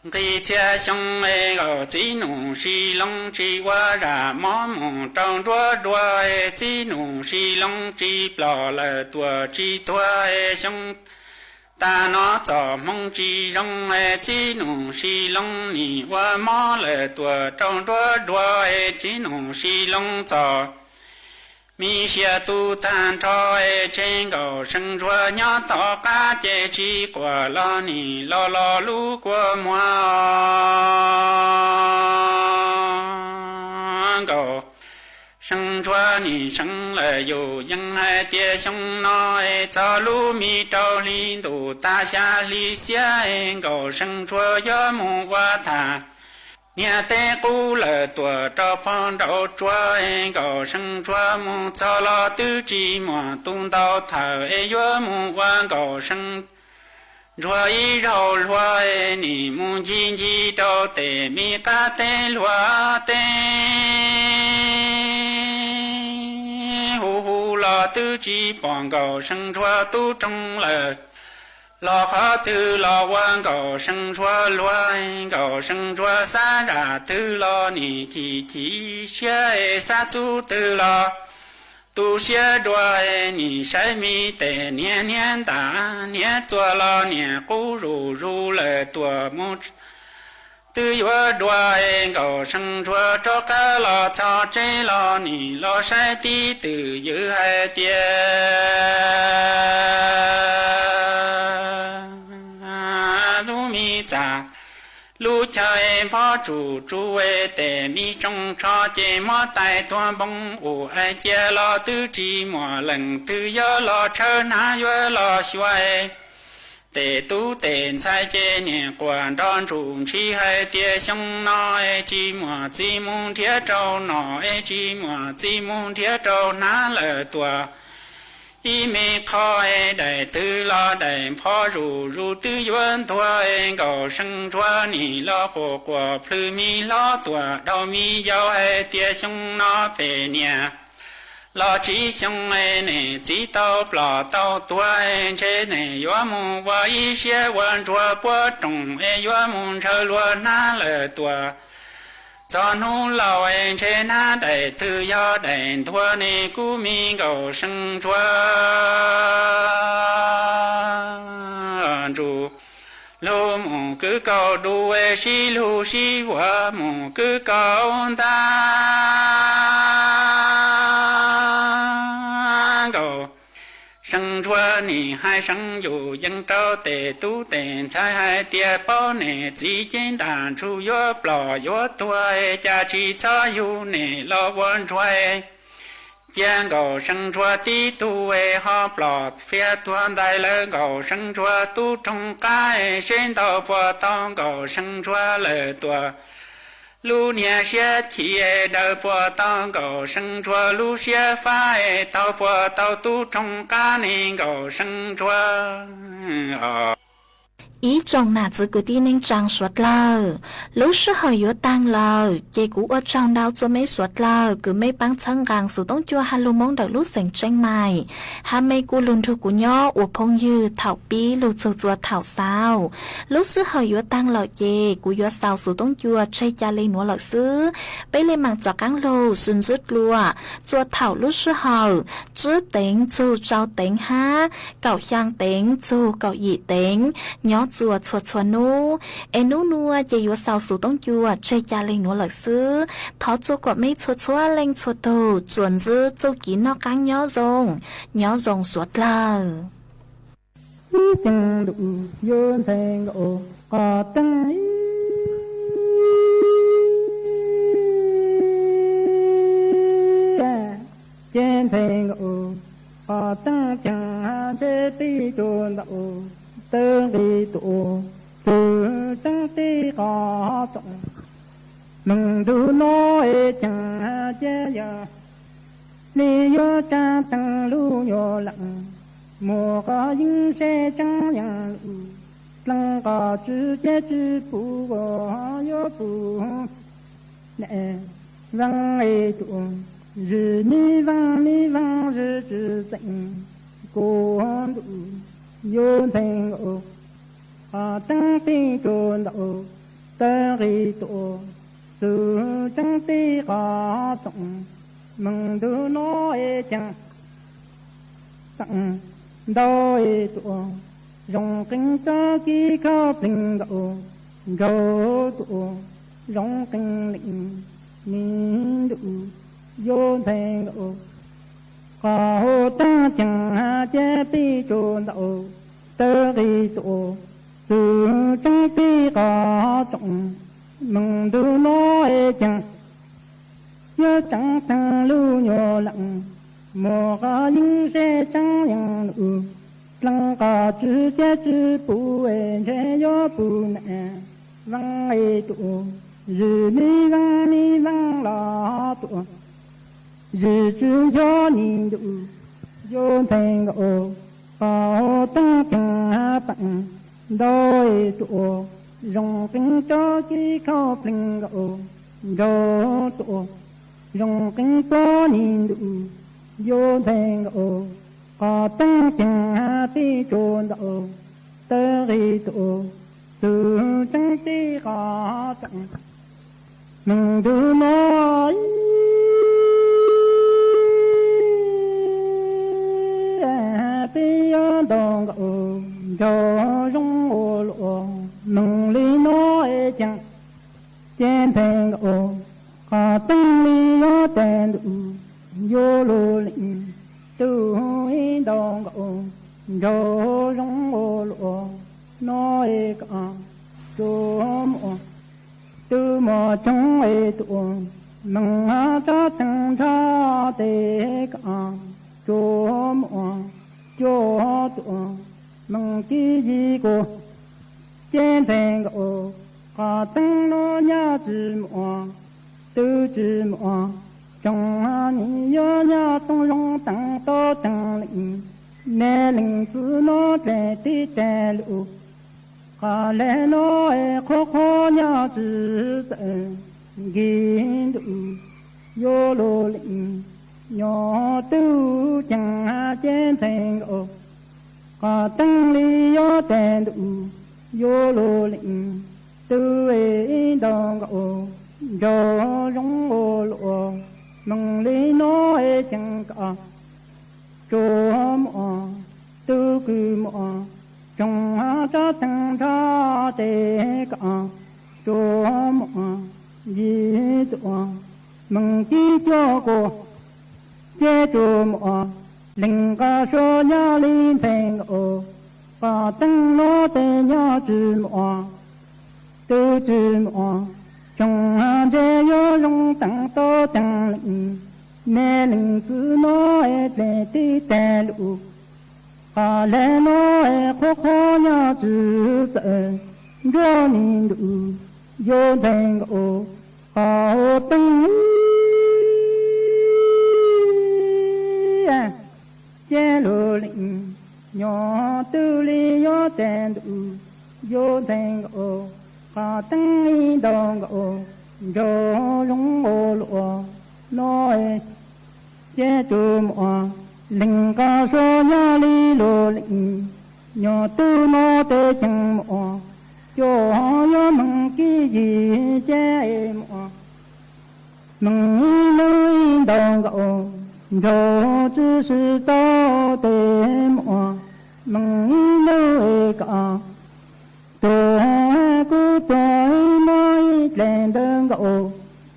nqis txhiaj xyoo es nkauj txiv nus sis loo tsis ua zam mob mus rau nruab dua es txiv nus sis loo tsis plom lawm tuam tsis tuag es xyoo tag no txoj hmoo tsis zoo es txiv nus sis loo nim ua mob lawm tuam rau nruab dua es txiv nus sis loo txom mi siab tu tag nrho es tseg nkauj seev ntsuag nyob tom qab ces tsis quaj los nim los los lub kua muag nkauj seev ntsuag nim seev lawm yus yeej hais tias xyoo no es txog lub me rau hli ntuj tag xya hli xiab es nkauj seev ntsuag yuav mus ua tham niag teb qub lawm tuam rau pog nraud tsuag es nkauj seev ntsuag mus txog los twb tsis muaj tus ntaus thawm es yuav mus ua nkauj seev ntsuag ib zaug hluas es nim mus ncig ncig rau tes me qab teb hluas teb hu hu los twb tsis pom nkauj seev ntsuag tub roog lawm. Los qhov twg los ua nkauj seev ntsuag luag, nkauj seev ntsuag xab zam twg los nim chim chim siab es xab txub twg los tu siab dua es nim saib me tes niag hniab ntas hniab txuas los niam qub zuj zus lawm tuam mus twb yuav dua. Nkaus See Ntsuag rov qab los txog tsev los nim los saib tib twm ywm hais tias lub me txam lub chaw pob tsuj tsuj tes me tsoo tsho ces muab tais tuag npoo ua ais cia los twb tsis muaj leej twg yuav los tshawb hnav yuav los xyuas tes tub tes ntxhais ces niam quas nrog ntsuj ntshis hais tias xyoo no es tsis muaj txiv mus nrhiav rau nom es tsis muaj txiv mus nrhiav rau hnav lawm tuaj ib me qho es daim twg los daim pho zuj zus twb yuav ntuag. Nkaus See Ntsuag nim los quaj quaj plhws me hlob tuaj dhau me yau hais tias xyoo no pem niam los tsib xyoo es niam txiv tau ploj tau tuag es ntshe niam yuav mus ua ib siab ua ntsuag puab rooj es yuav mus ntshaw luag hnav lawm tuaj. Txog hnub laus es ntshe hnav daim twg yog daim ntuag ne kuv me Nkaus See Ntsuag ntsuj lug mus kwv kaus du es sib lug sib vuas mus kwv kaus ntag. Nkaus See Ntsuag nim hais seev yus yees rau tes tub tes ntxhais hais tias paub niam txiv cev ntaj ntsug yuav ploj yuav tuag es cas tsis txhob yug niam los ua ntsuag. Cia Nkaus See Ntsuag tib tug es ho ploj phiab tuag ntais lawm. Nkaus See Ntsuag tub roog qab es seb ntaus puas tau Nkaus See Ntsuag lawm tuaj. Lub niag siab chim es daws puas tau Nkaus See Ntsuag lub siab fab es tau puas tau tub roog qab ne Nkaus See Ntsuag. Ib tsoom nam txiv kwv tij neej tsaa suav dlawg, lub sij hawm yuav taag lawm ces kuv ua tsaug ntau txug mej suav dlawg kws mej paab txhawb nqaa xov tooj cua hab lug Moob ntawm lub xeev Tseeb Maim, hab mej kuj lug nrug kuv nyob ua phooj ywg thaum pib lug txug txua thaum xaus. Lub sij hawm yuav taag lawm ces kuv yuav xaus xov tooj cua tseg ca le nuav lawm xwb. Peb le maam txav qaab lug sib ntsib dlua txua thaum lub sij hawm tsib teev txug rau teev hab kaum xyaa teev txug kaum yim teev nyob txua txhua txhua nub. Es nub nua ces yuav xaus xov tooj cua tseg ca le nuav lawm xwb. Thov txua kom mej txhua txhua leej txhua tug tsuas ntsib txuj kev noj qaab nyob zoo, nyob zoo suav dlawg. Ib ceeg ntuj yuav ntxhais nkaus qhov teeb, ces ntxhais nkaus qhov teeb ceeg ntshe tij tsuas ntau tawv nqis tuaj txug tseeb tij qhov tsoom. Moog ntug no es ceeg cia yog li yuav tsaa teeg lub nyuas leej, muaj qhov yeeb seb tseeb yeej lug dleeg qhov tswv ceg tswv pum yuav pum ne. Vaaj es tuaj, zwm mi vaaj mi vaaj zwm tswv xeem, kuv ntuj yuav ntxhais nkaus qhov teeb tij tsuas ntau tawv nqis tuaj txug tseeb tij qhov tsoom. Moog ntug no es ceeg teem ntau es tuaj, zoo qees tsob kib khauj pleeg nkaus, nkaus tuaj, zoo qees leej, mi ntuj yuav ntxhais nkaus qhov huv taag ceeg cia tij tsuas ntau tawv nqis tuaj txug tseeb tij qhov tsoom. Moog ntug no es ceeg yuav tsaa teeg lub nyuas leej, muaj qhov yeeb seb tseeb yeej lug dleeg qhov tswv ceg tswv pum es ntshe yuav pum ne. Vaaj es tuaj, zwm mi vaaj mi vaaj los tuaj, zwm tswv ncho mi ntuj yuav ntxhais nkaus qhov huv taag ceeg teem ntau es tuaj, zoo qees tsob kib khauj pleeg nkaus, nkaus tuaj, zoo qees plob mi ntuj yuav ntxhais nkaus qhov teeb ceeg tij tsuas ntau tawv nqis tuaj txug tseeb tij qhov tsoom. Moog ntug no peb yuav ntau nkaus nraug zoo ua luaj. Moog li no es ceeg Cev ntxhais nkauj, qhov teeb li yuav tes ntuj, yuav lug leej twg ib ntaus nkauj, nraug zoo ua luaj no es kav tsuas muaj, twb muaj coob es tuaj, neeg tsab teeg nrhab tes kav tsuas muaj, cuaj tuaj, neeg kib yig kuj. Cev ntxhais nkauj, qhov teeb no nyaj tsis muaj, twb tsis muaj, tsoom nim yuav nyaj tooj zoo teev tau teev leej, nej leej txiv no dlej tib dlej lug, qhov le no es qhuav qhuav nyaj tsis txawj, nkig ntuj yuav lug leej, nyob twb ceev. Cev ntxhais nkauj, qhov teeb li yuav tes ntuj, yuav lug leej twg ib ntaus nkauj, nraug zoo ua luaj, neeg li no es ceev kav tsuas muaj, twb kws muaj, tsoom tsab teeg nrhab tes kav tsuas muaj, yig tuaj, neeg kib cuaj kuj. Cev tsuas muaj, leej nqa suav nyaj li ntxhais nkauj, qhov teeb no tes nyaj tsis muaj, twb tsis muaj, tsoom ntse yuav zoo teev tau teev leej, nej leej txiv no es dlej tib dlej lug, qhov le no es qhuav qhuav nyaj tsis txawj, nruab nim ntuj yuav ntxhais nkauj, qhov teeb cev lug leej, nyob twg li yuav tes ntuj yuav ntxhais nkauj, qhov teeb ib ntaus nkauj, nraug zoo ua luaj no es. Cev tsuas muaj, leej nqa suav nyaj li lug leej, nyob twg no tes ceev muaj, cuaj yuav neeg kib yig cev muaj, neeg ib nub ib ntaus nkauj, nraug tsis sib tau tes muaj, neeg ib nub es kav tuag, kuv tuag ib nub ib dlej ntawd nkauj,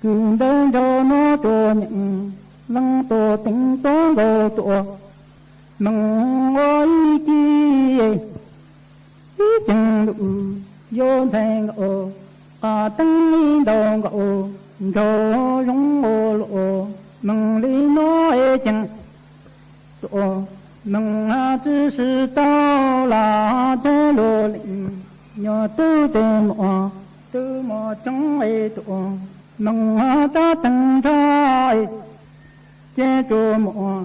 kws ntawd nraug no tuaj nyeem, leej tuaj teev tuaj nkauj tuaj, neeg ua ib kib ib ceev ntuj yuav ntxhais nkauj, qhov teeb ib ntaus nkauj, nraug zoo ua luaj, neeg li no es ceev tuaj, neeg tsis sib tau los cev lug leej, nyob twg tes muaj, twb muaj coob es tuaj, neeg tsab teeg nrhab cev tsuas muaj,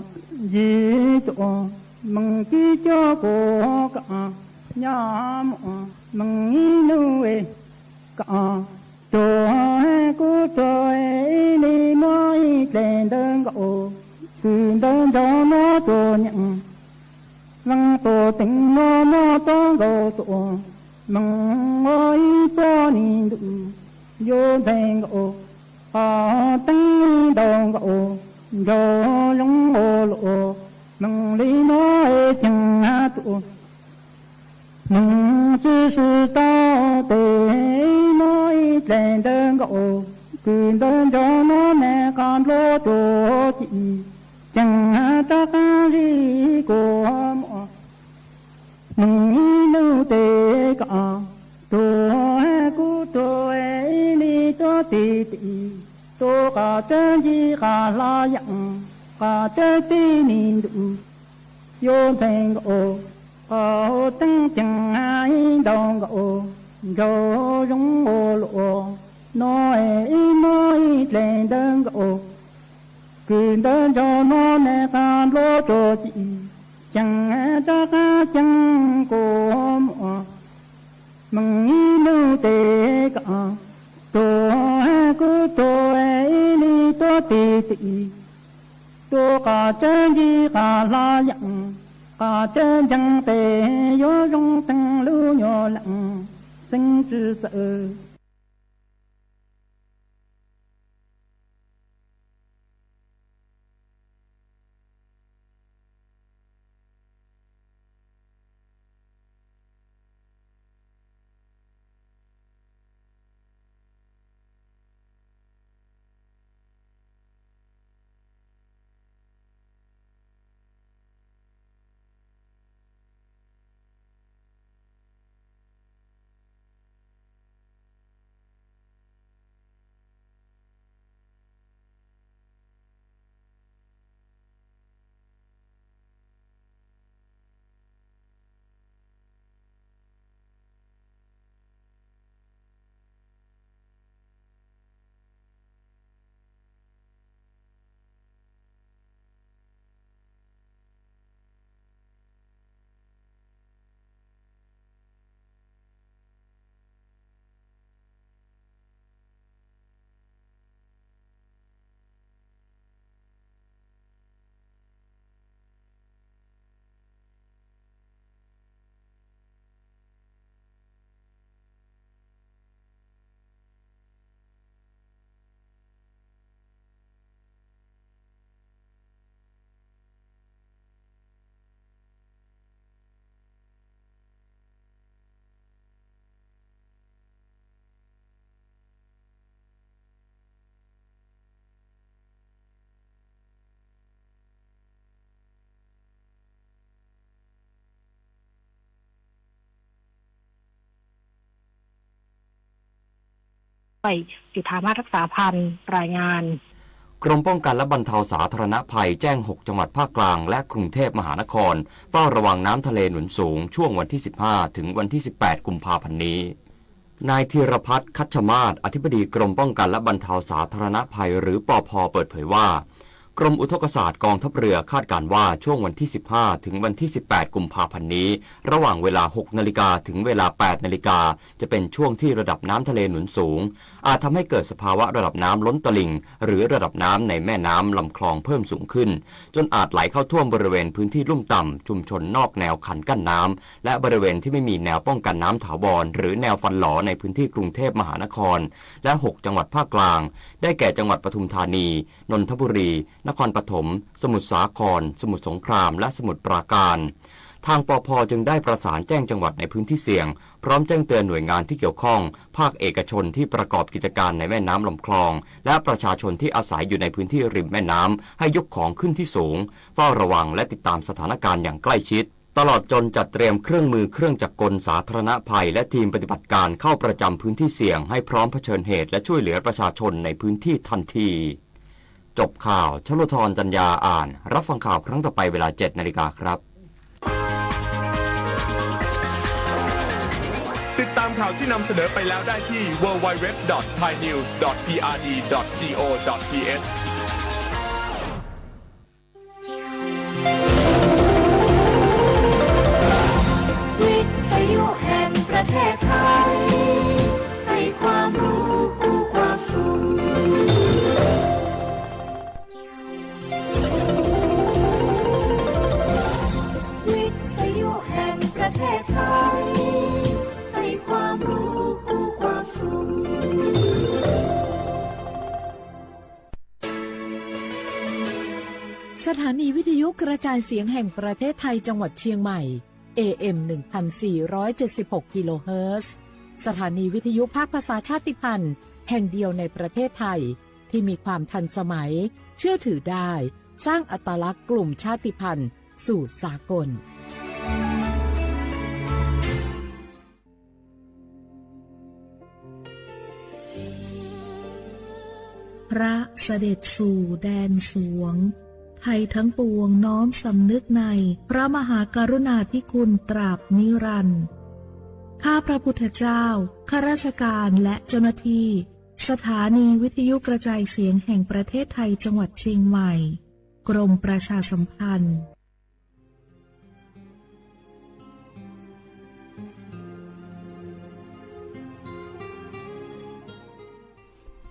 yig tuaj, neeg kib cuaj kuj kav nyaj muaj, neeg ib nub es kav tuag, kuv tuag ib nub ib dlej ntawd nkauj, kws ntawd nraug no tuaj nyeem, leej tuaj teev no no tuaj nkauj tuaj, neeg ua ib puag nim ntuj yuav ntxhais nkauj, qhov teeb ib ntaus nkauj, nraug zoo ua luaj, neeg li no es ceev tuaj, neeg tsis sib tau tes ib nub ib dlej ntawd nkauj, kws ntawd nraug no nej qab npluav tuaj ci, ceev rov qab zib kuj muaj, neeg ib nub tes kav tuag, kuv tuag ib nub tuaj tim tim, tuaj qas tsawb ncig qas hla yeem, qas tsawb tib nim ntuj yuav ntxhais nkauj, qhov teeb ceev ib ntaus nkauj, nraug zoo ua luaj no es ib nub ib dlej ntawd nkauj, kws ntawd nraug no nej qab npluav tuaj ci, ceev rov qab ceev kuj muaj, neeg ib nub tes kav tuag, kuv tuag ib nub tuaj tim tim, tuaj qas tsawb ncig qas hla yeem, qas tsawb ntseeg tes yuav zoo teev lub nyuag leej xeeb tsis txawj. จุฑามาศ รักษาพันธ์ รายงาน กรมป้องกันและบรรเทาสาธารณภัยแจ้ง หก จังหวัดภาคกลางและกรุงเทพมหานคร เฝ้าระวังน้ำทะเลหนุนสูง ช่วงวันที่ สิบห้า ถึงวันที่ สิบแปด กุมภาพันธ์นี้ นายธีรพัฒน์ คัชมาศ อธิบดีกรมป้องกันและบรรเทาสาธารณภัย หรือ ปภ เปิดเผยว่า กรมอุทกศาสตร์กองทัพเรือคาดการณ์ว่าช่วงวันที่ สิบห้า ถึงวันที่ สิบแปด กุมภาพันธ์นี้ ระหว่างเวลา หก นาฬิกา ถึงเวลา แปด นาฬิกา จะเป็นช่วงที่ระดับน้ำทะเลหนุนสูง อาจทำให้เกิดสภาวะระดับน้ำล้นตลิ่ง หรือระดับน้ำในแม่น้ำลำคลองเพิ่มสูงขึ้น จนอาจไหลเข้าท่วมบริเวณพื้นที่ลุ่มต่ำ ชุมชนนอกแนวคันกั้นน้ำ และบริเวณที่ไม่มีแนวป้องกันน้ำถาวร หรือแนวฟันหลอในพื้นที่กรุงเทพมหานคร และ หก จังหวัดภาคกลาง ได้แก่จังหวัดปทุมธานี นนทบุรี นครปฐม สมุทรสาคร สมุทรสงคราม และสมุทรปราการ ทาง ปภ จึงได้ประสานแจ้งจังหวัดในพื้นที่เสี่ยง พร้อมแจ้งเตือนหน่วยงานที่เกี่ยวข้อง ภาคเอกชนที่ประกอบกิจการในแม่น้ำลำคลอง และประชาชนที่อาศัยอยู่ในพื้นที่ริมแม่น้ำ ให้ยกของขึ้นที่สูง เฝ้าระวังและติดตามสถานการณ์อย่างใกล้ชิด ตลอดจนจัดเตรียมเครื่องมือเครื่องจักรกลสาธารณภัย และทีมปฏิบัติการเข้าประจำพื้นที่เสี่ยง ให้พร้อมเผชิญเหตุและช่วยเหลือประชาชนในพื้นที่ทันที จบข่าว ชลธร จันยาอ่าน รับฟังข่าวครั้งต่อไปเวลา เจ็ด นาฬิกาครับ ติดตามข่าวที่นำเสนอไปแล้วได้ที่ ดับเบิลยู ดับเบิลยู ดับเบิลยู ดับเบิลยู ดอท ไทยนิวส์ ดอท พีอาร์ดี ดอท จี โอ ดอท ที เอช วิทยุแห่งประเทศไทย ให้ความรู้คู่ความสุข วิทยุแห่งประเทศไทย ให้ความรู้คู่ความสุข สถานีวิทยุกระจายเสียงแห่งประเทศไทยจังหวัดเชียงใหม่ เอ เอ็ม หนึ่งพันสี่ร้อยเจ็ดสิบหก กิโลเฮิรตซ์ สถานีวิทยุภาคภาษาชาติพันธุ์แห่งเดียวในประเทศไทย ที่มีความทันสมัย เชื่อถือได้ สร้างอัตลักษณ์กลุ่มชาติพันธุ์สู่สากล พระเสด็จสู่แดนสวง ไทยทั้งปวงน้อมสำนึกในพระมหากรุณาธิคุณตราบนิรันดร์ ข้าพระพุทธเจ้า ข้าราชการและเจ้าหน้าที่ สถานีวิทยุกระจายเสียงแห่งประเทศไทยจังหวัดเชียงใหม่ กรมประชาสัมพันธ์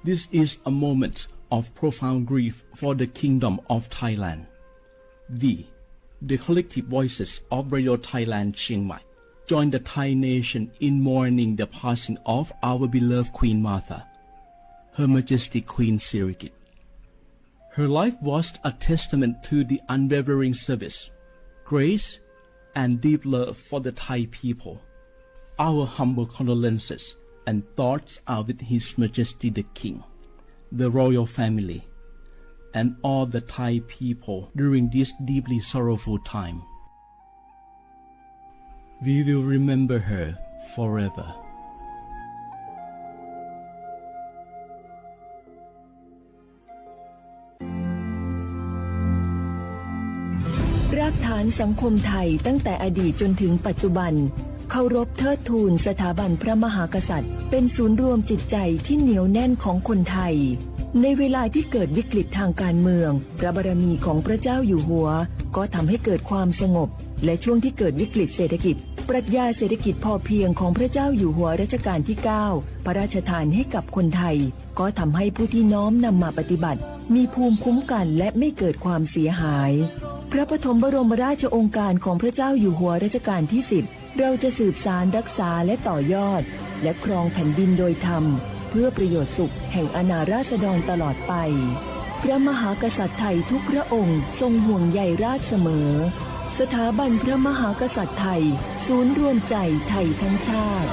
This is a moment of profound grief for the Kingdom of Thailand. We, the collective voices of Radio Thailand Chiang Mai, join the Thai nation in mourning the passing of our beloved Queen Mother, Her Majesty Queen Sirikit. Her life was a testament to the unwavering service, grace, and deep love for the Thai people. Our humble condolences and thoughts are with His Majesty the King, the royal family, and all the Thai people during this deeply sorrowful time. We will remember her forever. รากฐานสังคมไทยตั้งแต่อดีตจนถึงปัจจุบัน เคารพเทิดทูนสถาบันพระมหากษัตริย์ เป็นศูนย์รวมจิตใจที่เหนียวแน่นของคนไทย ในเวลาที่เกิดวิกฤตทางการเมือง พระบารมีของพระเจ้าอยู่หัว ก็ทำให้เกิดความสงบ และช่วงที่เกิดวิกฤตเศรษฐกิจ ปรัชญาเศรษฐกิจพอเพียงของพระเจ้าอยู่หัวรัชกาลที่ เก้า พระราชทานให้กับคนไทย ก็ทำให้ผู้ที่น้อมนำมาปฏิบัติ มีภูมิคุ้มกันและไม่เกิดความเสียหาย พระปฐมบรมราชโองการของพระเจ้าอยู่หัวรัชกาลที่ สิบ เราจะสืบสานรักษาและต่อยอด และครองแผ่นดินโดยธรรม เพื่อประโยชน์สุขแห่งอาณาราษฎรตลอดไป พระมหากษัตริย์ไทยทุกพระองค์ทรงห่วงใยราษฎรเสมอ สถาบันพระมหากษัตริย์ไทย ศูนย์รวมใจไทยทั้งชาติ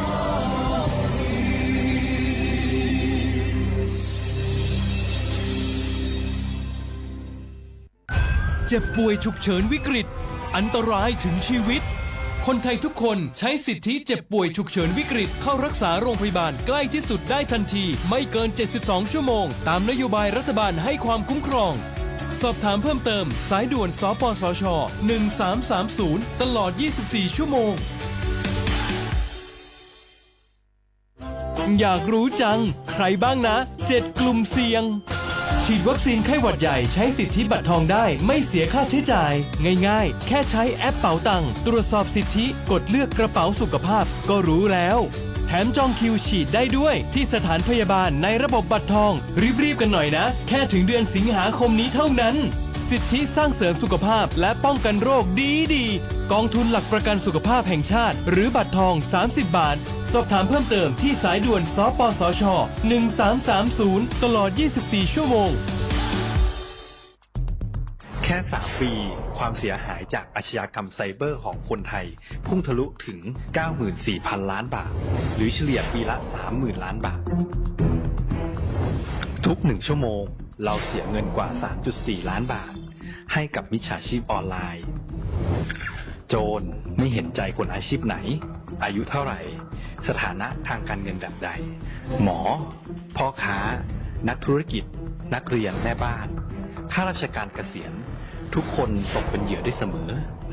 เจ็บป่วยฉุกเฉินวิกฤต อันตรายถึงชีวิต คนไทยทุกคนใช้สิทธิเจ็บป่วยฉุกเฉินวิกฤตเข้ารักษาโรงพยาบาลใกล้ที่สุดได้ทันทีไม่เกินเจ็ดสิบสองชั่วโมงตามนโยบายรัฐบาลให้ความคุ้มครอง สอบถามเพิ่มเติมสายด่วน สปสช หนึ่งสามสามศูนย์ ตลอด ยี่สิบสี่ ชั่วโมง อยากรู้จัง ใครบ้างนะ เจ็ดกลุ่มเสี่ยง ฉีดวัคซีนไข้หวัดใหญ่ใช้สิทธิบัตรทองได้ไม่เสียค่าใช้จ่าย ง่ายๆ แค่ใช้แอปเป๋าตัง ตรวจสอบสิทธิ กดเลือกกระเป๋าสุขภาพ ก็รู้แล้ว แถมจองคิวฉีดได้ด้วยที่สถานพยาบาลในระบบบัตรทอง รีบๆกันหน่อยนะ แค่ถึงเดือนสิงหาคมนี้เท่านั้น สิทธิสร้างเสริมสุขภาพและป้องกันโรคดีๆ กองทุนหลักประกันสุขภาพแห่งชาติ หรือบัตรทอง สามสิบบาท สอบถามเพิ่มเติมที่สายด่วน สปสช หนึ่งสามสามศูนย์ ตลอด ยี่สิบสี่ ชั่วโมง แค่สามปี ความเสียหายจากอาชญากรรมไซเบอร์ของคนไทย พุ่งทะลุถึง เก้าหมื่นสี่พันล้านบาท หรือเฉลี่ยปีละ สามหมื่นล้านบาท ทุกหนึ่งชั่วโมง เราเสียเงินกว่า สามจุดสี่ล้านบาท ให้กับมิจฉาชีพออนไลน์ โจรไม่เห็นใจคนอาชีพไหน อายุเท่าไหร่ สถานะทางการเงินแบบใด หมอ พ่อค้า นักธุรกิจ นักเรียน แม่บ้าน ข้าราชการเกษียณ ทุกคนตกเป็นเหยื่อได้เสมอ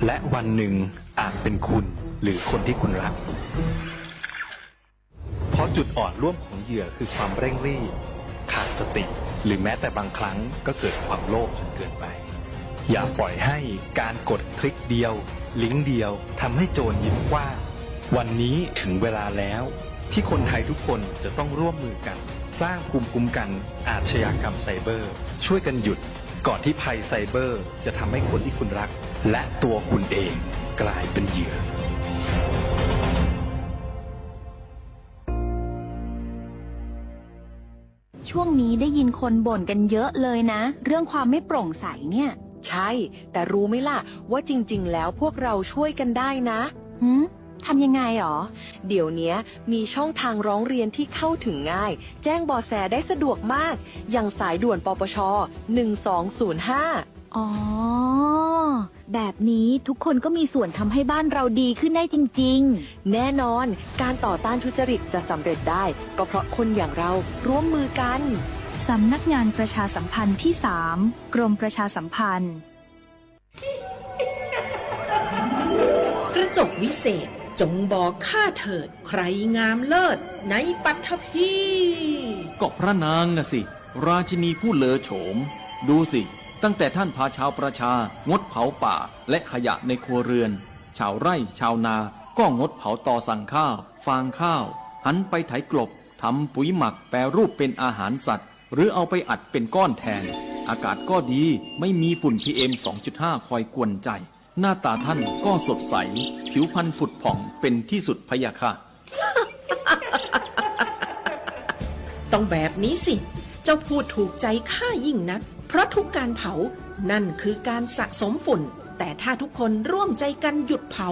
และวันหนึ่งอาจเป็นคุณหรือคนที่คุณรัก เพราะจุดอ่อนร่วมของเหยื่อคือความเร่งรีบ ขาดสติ หรือแม้แต่บางครั้งก็เกิดความโลภจนเกินไป อย่าปล่อยให้การกดคลิกเดียว ลิงก์เดียวทำให้โจรยิ้มกว้าง วันนี้ถึงเวลาแล้ว ที่คนไทยทุกคนจะต้องร่วมมือกัน สร้างภูมิคุ้มกันอาชญากรรมไซเบอร์ ช่วยกันหยุด ก่อนที่ภัยไซเบอร์จะทำให้คนที่คุณรัก และตัวคุณเองกลายเป็นเหยื่อ ช่วงนี้ได้ยินคนบ่นกันเยอะเลยนะ เรื่องความไม่โปร่งใสเนี่ย ใช่ แต่รู้ไหมล่ะ ว่าจริงๆแล้วพวกเราช่วยกันได้นะ หืม ทำยังไงหรอ เดี๋ยวเนี้ยมีช่องทางร้องเรียนที่เข้าถึงง่าย แจ้งเบาะแสได้สะดวกมาก อย่างสายด่วน ปปช หนึ่งสองศูนย์ห้า อ๋อ แบบนี้ทุกคนก็มีส่วนทำให้บ้านเราดีขึ้นได้จริงๆ แน่นอน การต่อต้านทุจริตจะสำเร็จได้ ก็เพราะคนอย่างเราร่วมมือกัน สำนักงานประชาสัมพันธ์ที่สาม กรมประชาสัมพันธ์ กระจกวิเศษ จงบอกข้าเถิด ใครงามเลิศในปฐพี ก็พระนางน่ะสิ ราชินีผู้เลอโฉม ดูสิ ตั้งแต่ท่านพาชาวประชา งดเผาป่า และขยะในครัวเรือน ชาวไร่ชาวนา ก็งดเผาตอสั่งข้าว ฟางข้าว หันไปไถกลบ ทำปุ๋ยหมักแปรรูปเป็นอาหารสัตว์ หรือเอาไปอัดเป็นก้อนแทน อากาศก็ดี ไม่มีฝุ่น พีเอ็ม สองจุดห้า คอยกวนใจ หน้าตาท่านก็สดใส ผิวพรรณผุดผ่องเป็นที่สุดพะยะค่ะ ต้องแบบนี้สิ เจ้าพูดถูกใจข้ายิ่งนัก เพราะทุกการเผา นั่นคือการสะสมฝุ่น แต่ถ้าทุกคนร่วมใจกันหยุดเผา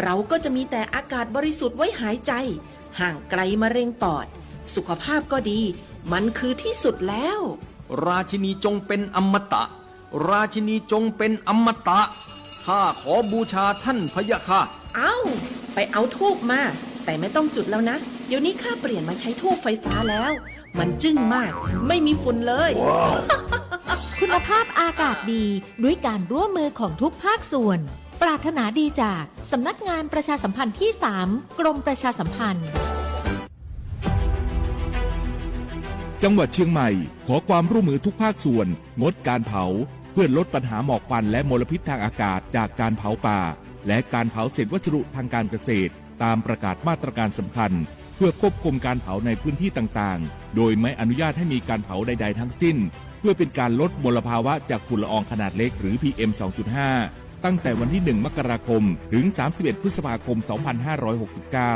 เราก็จะมีแต่อากาศบริสุทธิ์ไว้หายใจ ห่างไกลมะเร็งปอด สุขภาพก็ดี มันคือที่สุดแล้ว ราชินีจงเป็นอมตะ ราชินีจงเป็นอมตะ ข้าขอบูชาท่านพะยะค่ะ เอ้า ไปเอาธูปมา แต่ไม่ต้องจุดแล้วนะ เดี๋ยวนี้ข้าเปลี่ยนมาใช้ธูปไฟฟ้าแล้ว มันจึ้งมาก ไม่มีฝุ่นเลย คุณภาพอากาศดีด้วยการร่วมมือของทุกภาคส่วน ปรารถนาดีจากสำนักงานประชาสัมพันธ์ที่สาม กรมประชาสัมพันธ์ จังหวัดเชียงใหม่ขอความร่วมมือทุกภาคส่วน งดการเผา เพื่อลดปัญหาหมอกควันและมลพิษทางอากาศจากการเผาป่า และการเผาเศษวัสดุทางการเกษตร ตามประกาศมาตรการสำคัญ เพื่อควบคุมการเผาในพื้นที่ต่างๆ โดยไม่อนุญาตให้มีการเผาใดๆทั้งสิ้น เพื่อเป็นการลดมลภาวะจากฝุ่นละอองขนาดเล็กหรือ พีเอ็ม สองจุดห้า ตั้งแต่วันที่ หนึ่ง มกราคม ถึง สามสิบเอ็ด พฤษภาคม สองพันห้าร้อยหกสิบเก้า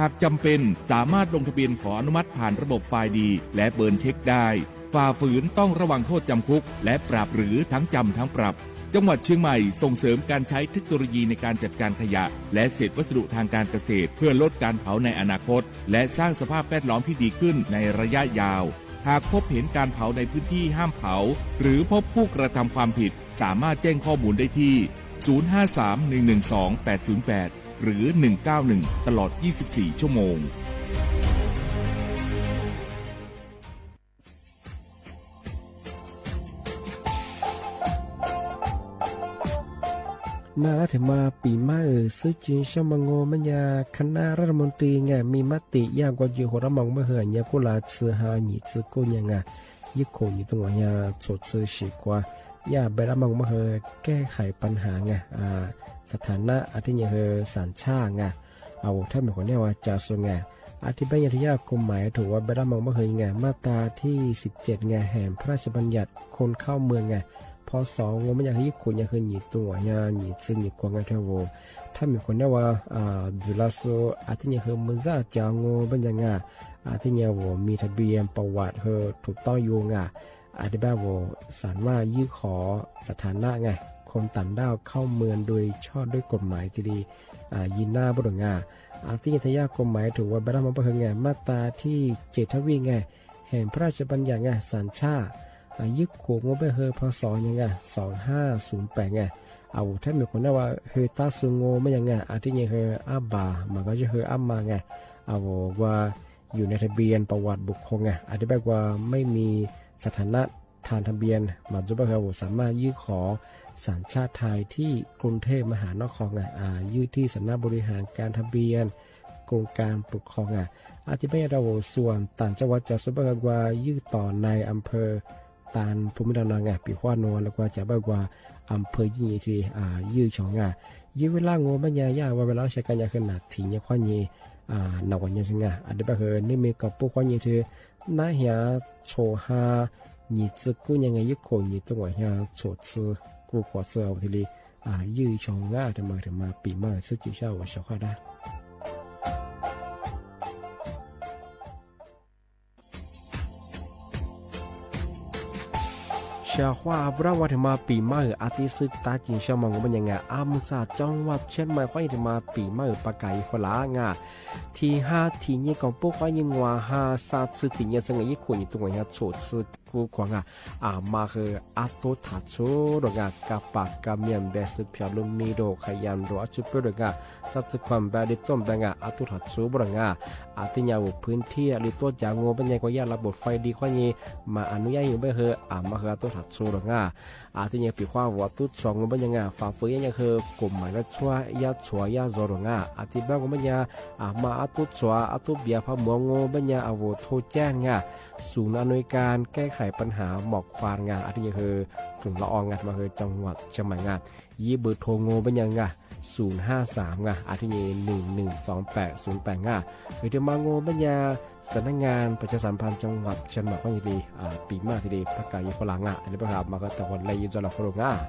หากจำเป็น สามารถลงทะเบียนขออนุมัติผ่านระบบไฟล์ดี และเบิร์นเช็คได้ ฝ่าฝืนต้องระวังโทษจำคุก และปรับหรือทั้งจำทั้งปรับ จังหวัดเชียงใหม่ส่งเสริมการใช้เทคโนโลยีในการจัดการขยะ และเศษวัสดุทางการเกษตร เพื่อลดการเผาในอนาคต และสร้างสภาพแวดล้อมที่ดีขึ้นในระยะยาว หากพบเห็นการเผาในพื้นที่ห้ามเผา หรือพบผู้กระทำความผิด สามารถแจ้งข้อมูลได้ที่ ศูนย์ห้าสาม หนึ่งหนึ่งสอง แปดศูนย์แปด หรือ หนึ่งเก้าหนึ่ง ตลอด ยี่สิบสี่ ชั่วโมง Naj dab thim mas pim maj wm xwb ces sab mas ngos maj nyas khab nab raj mos tis ngas mim mab tim yaj nkuas cwm huv dab mos maj hwm nyas kuj lav txwv ha nyim txwv kuj nyas ngas ywj khum nyim tub uas yog txhum txwv sim kuas yaj npe dab mos maj hwm kej hais pav hav ngas xav thav nab a thiab nyas hwm xav tshaj ngas a ua thab mem khuam nej ua cas xu ngas a thiab peb nyas thiab yaj kuj mais rhuv ua npe dab mos maj hwm ngas maj tas thib xib cem ngas hem pha raj xab paj yam khon khauj mws ngas pho xov ngos maj nyas hwm ywj khum nyas hwm nyim tub uas yog nyim txwv nyim kuas ngas thiab vus thab mem khuam nej ua ntxwv lav xu a thiab nyas hwm mus zaj cov ngos maj nyas ngas a thiab nyas vus mim thav npias pas vam hwm thum toj yus ngas a thiab pab vus xam maj ywj qhov xav thav nab ngas khon tam daj khauj mws dua tshoj dub kom mais cia li yig nab npauj dum ngas a thiab nyas thiab yaj kuj mais rhuv ua npe dab mos maj hwm ngas maj tas thib cem thab vij ngas hem pha raj xab paj yam ngas xav tshaj ywj khum ngos maj hwm pho xov nyas ngas xov haj xu pem ngas a vus thab mem khuam nej ua hwm tab xu ngos maj nyas ngas a thiab nyas hwm ab pas mas koj zaj hwm ab mas ngas a vus ua yus ne thav npias pas vam vus khon ngas a thiab pab ua mej mim xav thav nab thav thav npias mas txug pab hwm vus xam maj ywj qhov xav tshaj thaiv thib kub thej maj has noj qhov ngas ywj thib xam nab npau li has kas thav npias kub kas pus qhov ngas a thiab pab nyas rau vus xuam tas tsa ua cas xu pab hwm ua ywj tom nais am phawj tas phu mej rau no ngas pim huaj nua los ua cas pab ua am phawj ywj nyim thib ywj tshoo ngas ywj vij laj ngos maj nyas yaj ua vij laj sab kas nyas hwm nam thim nyas qhuab nyim nam uas nyas xwb ngas a thiab pab hwm nej mem kom pub qhuab nyim thib nab hiav txhum ha nyim txwv kuj nyas ngas ywj khum nyim tub uas yog txhum txwv kuj khuam xwb thiaj li ywj tshoo ngas thiab mas pim maj xwb ces sab uas sab huaj dab Sab huaj dab thiaj mas pim maj hwm a tib xwb tab sis sab mas ngos maj nyas ngas a mws xaj coob vaj tsheb mais qhuab nyim thiaj mas pim maj hwm pas kas ib faj lav ngas thim ha thim nyas kom pub qhuab nyim nua ha xa txhwv thim nyas xwb ngas ywj khum nyim tub uas yog txhum txwv kuj khuam ngas a mas hwm ab tub tham txhub rau ngas kas pas kas mias npe xwb phiab lub mi rau qhov yam rau ob tsuj peb rau ngas txaj txwv khuam npe li tuaj npe ngas ab tub tham txhub rau ngas a thiab nyas vus phwv thiaj li tuaj cas ngos maj nyas kuj yaj laj pum fais di qhuab nyim mas a nub yaj yus npe hwm a mas hwm ab tub tham txhub rau ngas a thiab nyas pim huaj vus ab tub txhuav ngos maj nyas ngas faj pw yaj nyas hwm kuj mais laj txhua yaj txhua yaj zov rau ngas a thiab pab ngos maj nyas a mas ab tub txhuav ab tub npias phaj muav ngos maj nyas a vus thauj caj ngas xum na nui kas kej hais pav hav mom khuam ngas a thiab nyas hwm foom la o ngas mas hwm cov huam tsheb mais ngas yij bws thau ngos maj nyas ngas xum haj xam ngas a thiab nyas nws nws xoom pem xum pem ngas hwm thiaj mas ngos maj nyas xam nab ngas pas cov xam phaj cov huam tsheb mais qhuab nyim li pim maj thiaj li pas kas ib faj lav ngas a thiab pab hwm mas hwm tau huam le yij txoj laj huab rau ngas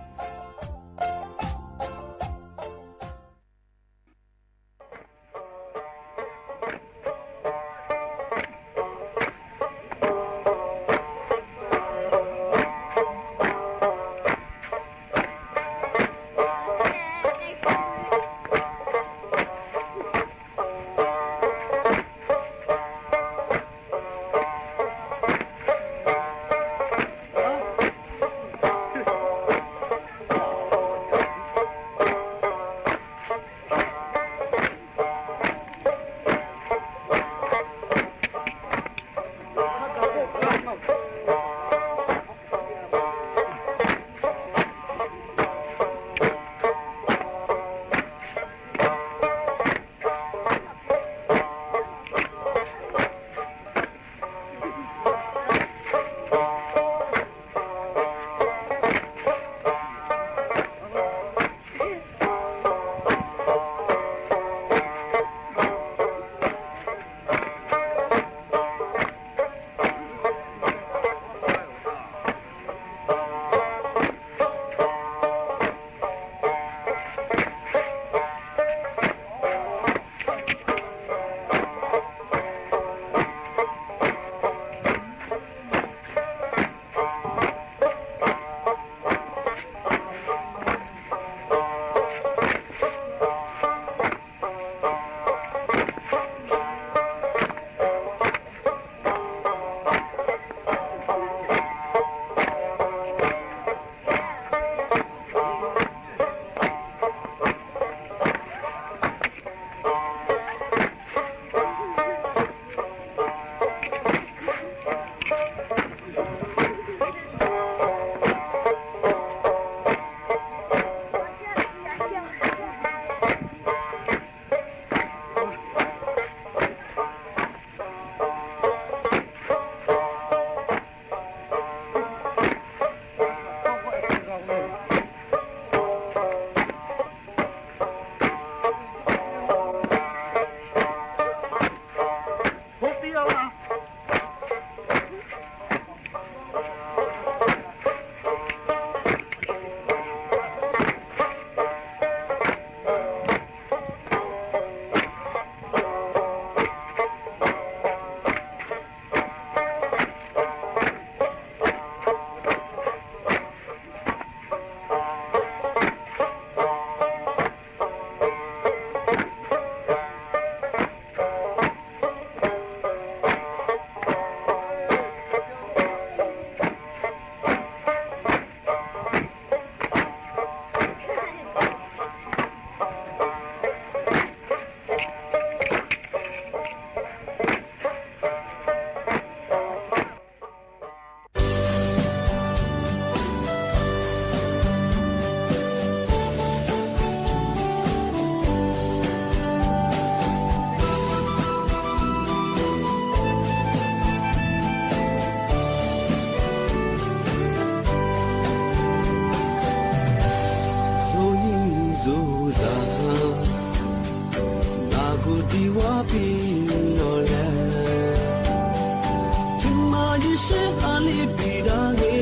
Sib ha li pim dag ne,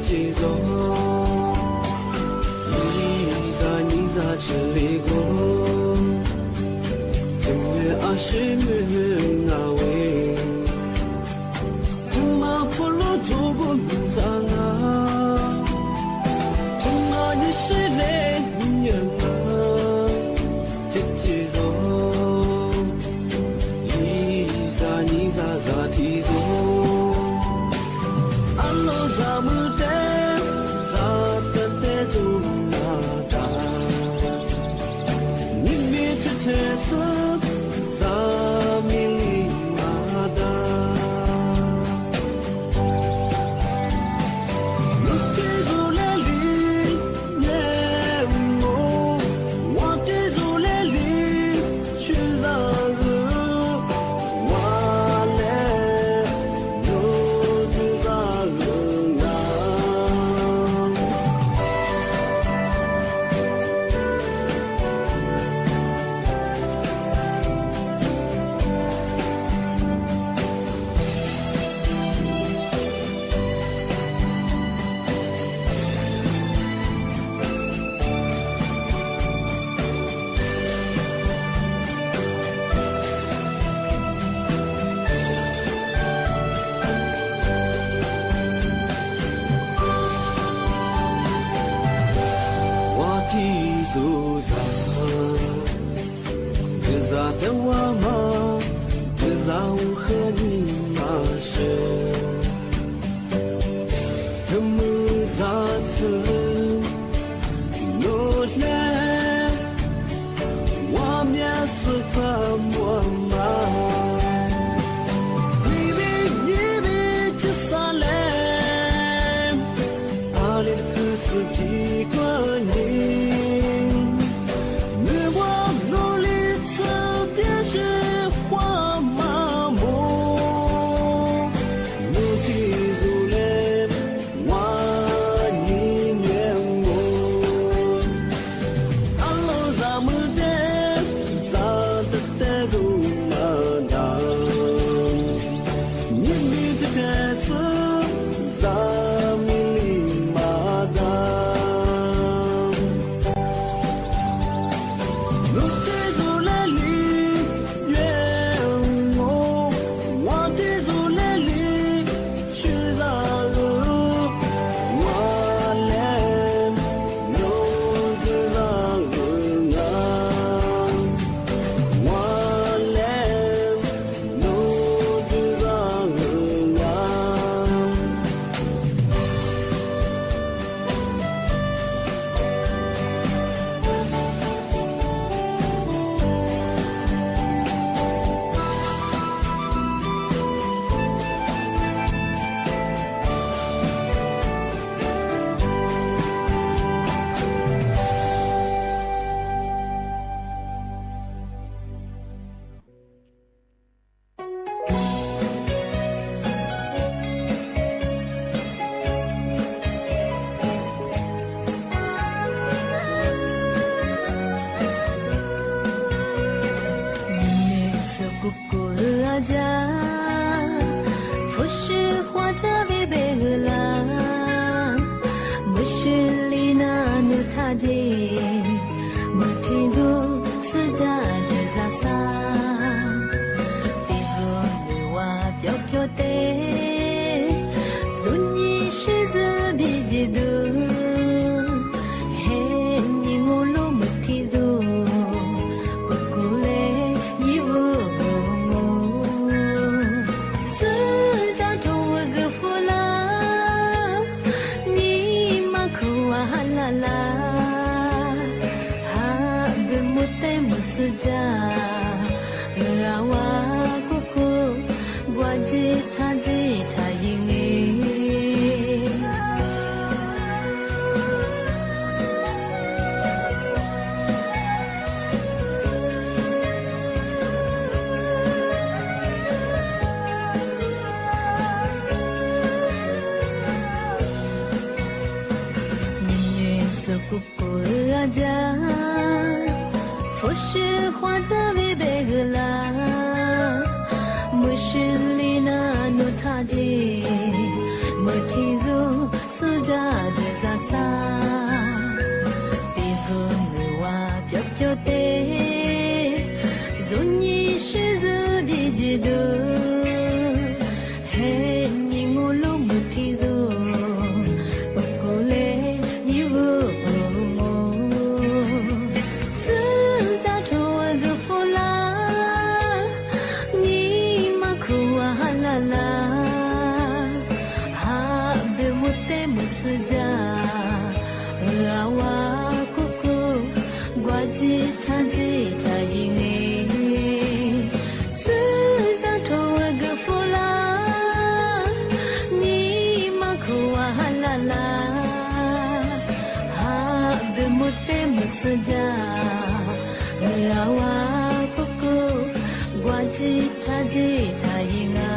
ceg zog, ib zag nyib zag tsis li ko, tus me ab sib me nga we, tus mas puab lub tug kuj ntxag nga, tus mas nyib sib le nyag nga, ceg ceg zog, ib zag nyib zag zag thiab zog. Ab los zag maj teb, zag teb teb tug mas dag, nyib me teb teb xwb, zag me li mas dag. Lub teb zug le li, le mus, ua teb zug le li, tsis zag lwm, ua le lub teb zag lwm ntag. Ua tib zug zag, twb zag teb ua mas, twb zag ua khab nyib mas sib, twb mus zag txhwb nub hle, ua miaj xwb koj muaj mas, vim vim nyib vim tsis xav le, ab li kwv xwm tsis koj nyib, nws ua lub li txhwb tiam sis qhuav mas mus, mus tib zug le, ua nyib nyuam mus. Ab los zag maj teb, zag teb teb tug mas dag, nyib me teb teb xwb, zag me li mas dag. Lub teb zug le li, nyuam mus, ua teb zug le li, tsis zag lwm, ua le lub teb zag lwm ntag, ua le lub teb zag lwm ntag. Nws xav kuv kuv hwj haj, fuab sib huab caj vib peb hwj lam, muaj sib li nag nug thaj ces, mus thib zug xwb caj ces zaj xab, pib hwj nws ua cov cuab teb, zug nyib sib zwb pib ces dub, he nyib mus lub mus thib zug, kuv kuv le nyib vwj mus mus, xwb caj rau vwj kws fuab laj, nyib maj khuv ua haj laj laj. Xwb ntag, ua puv kuv npuaj ntxim tag ntxim tag ib na.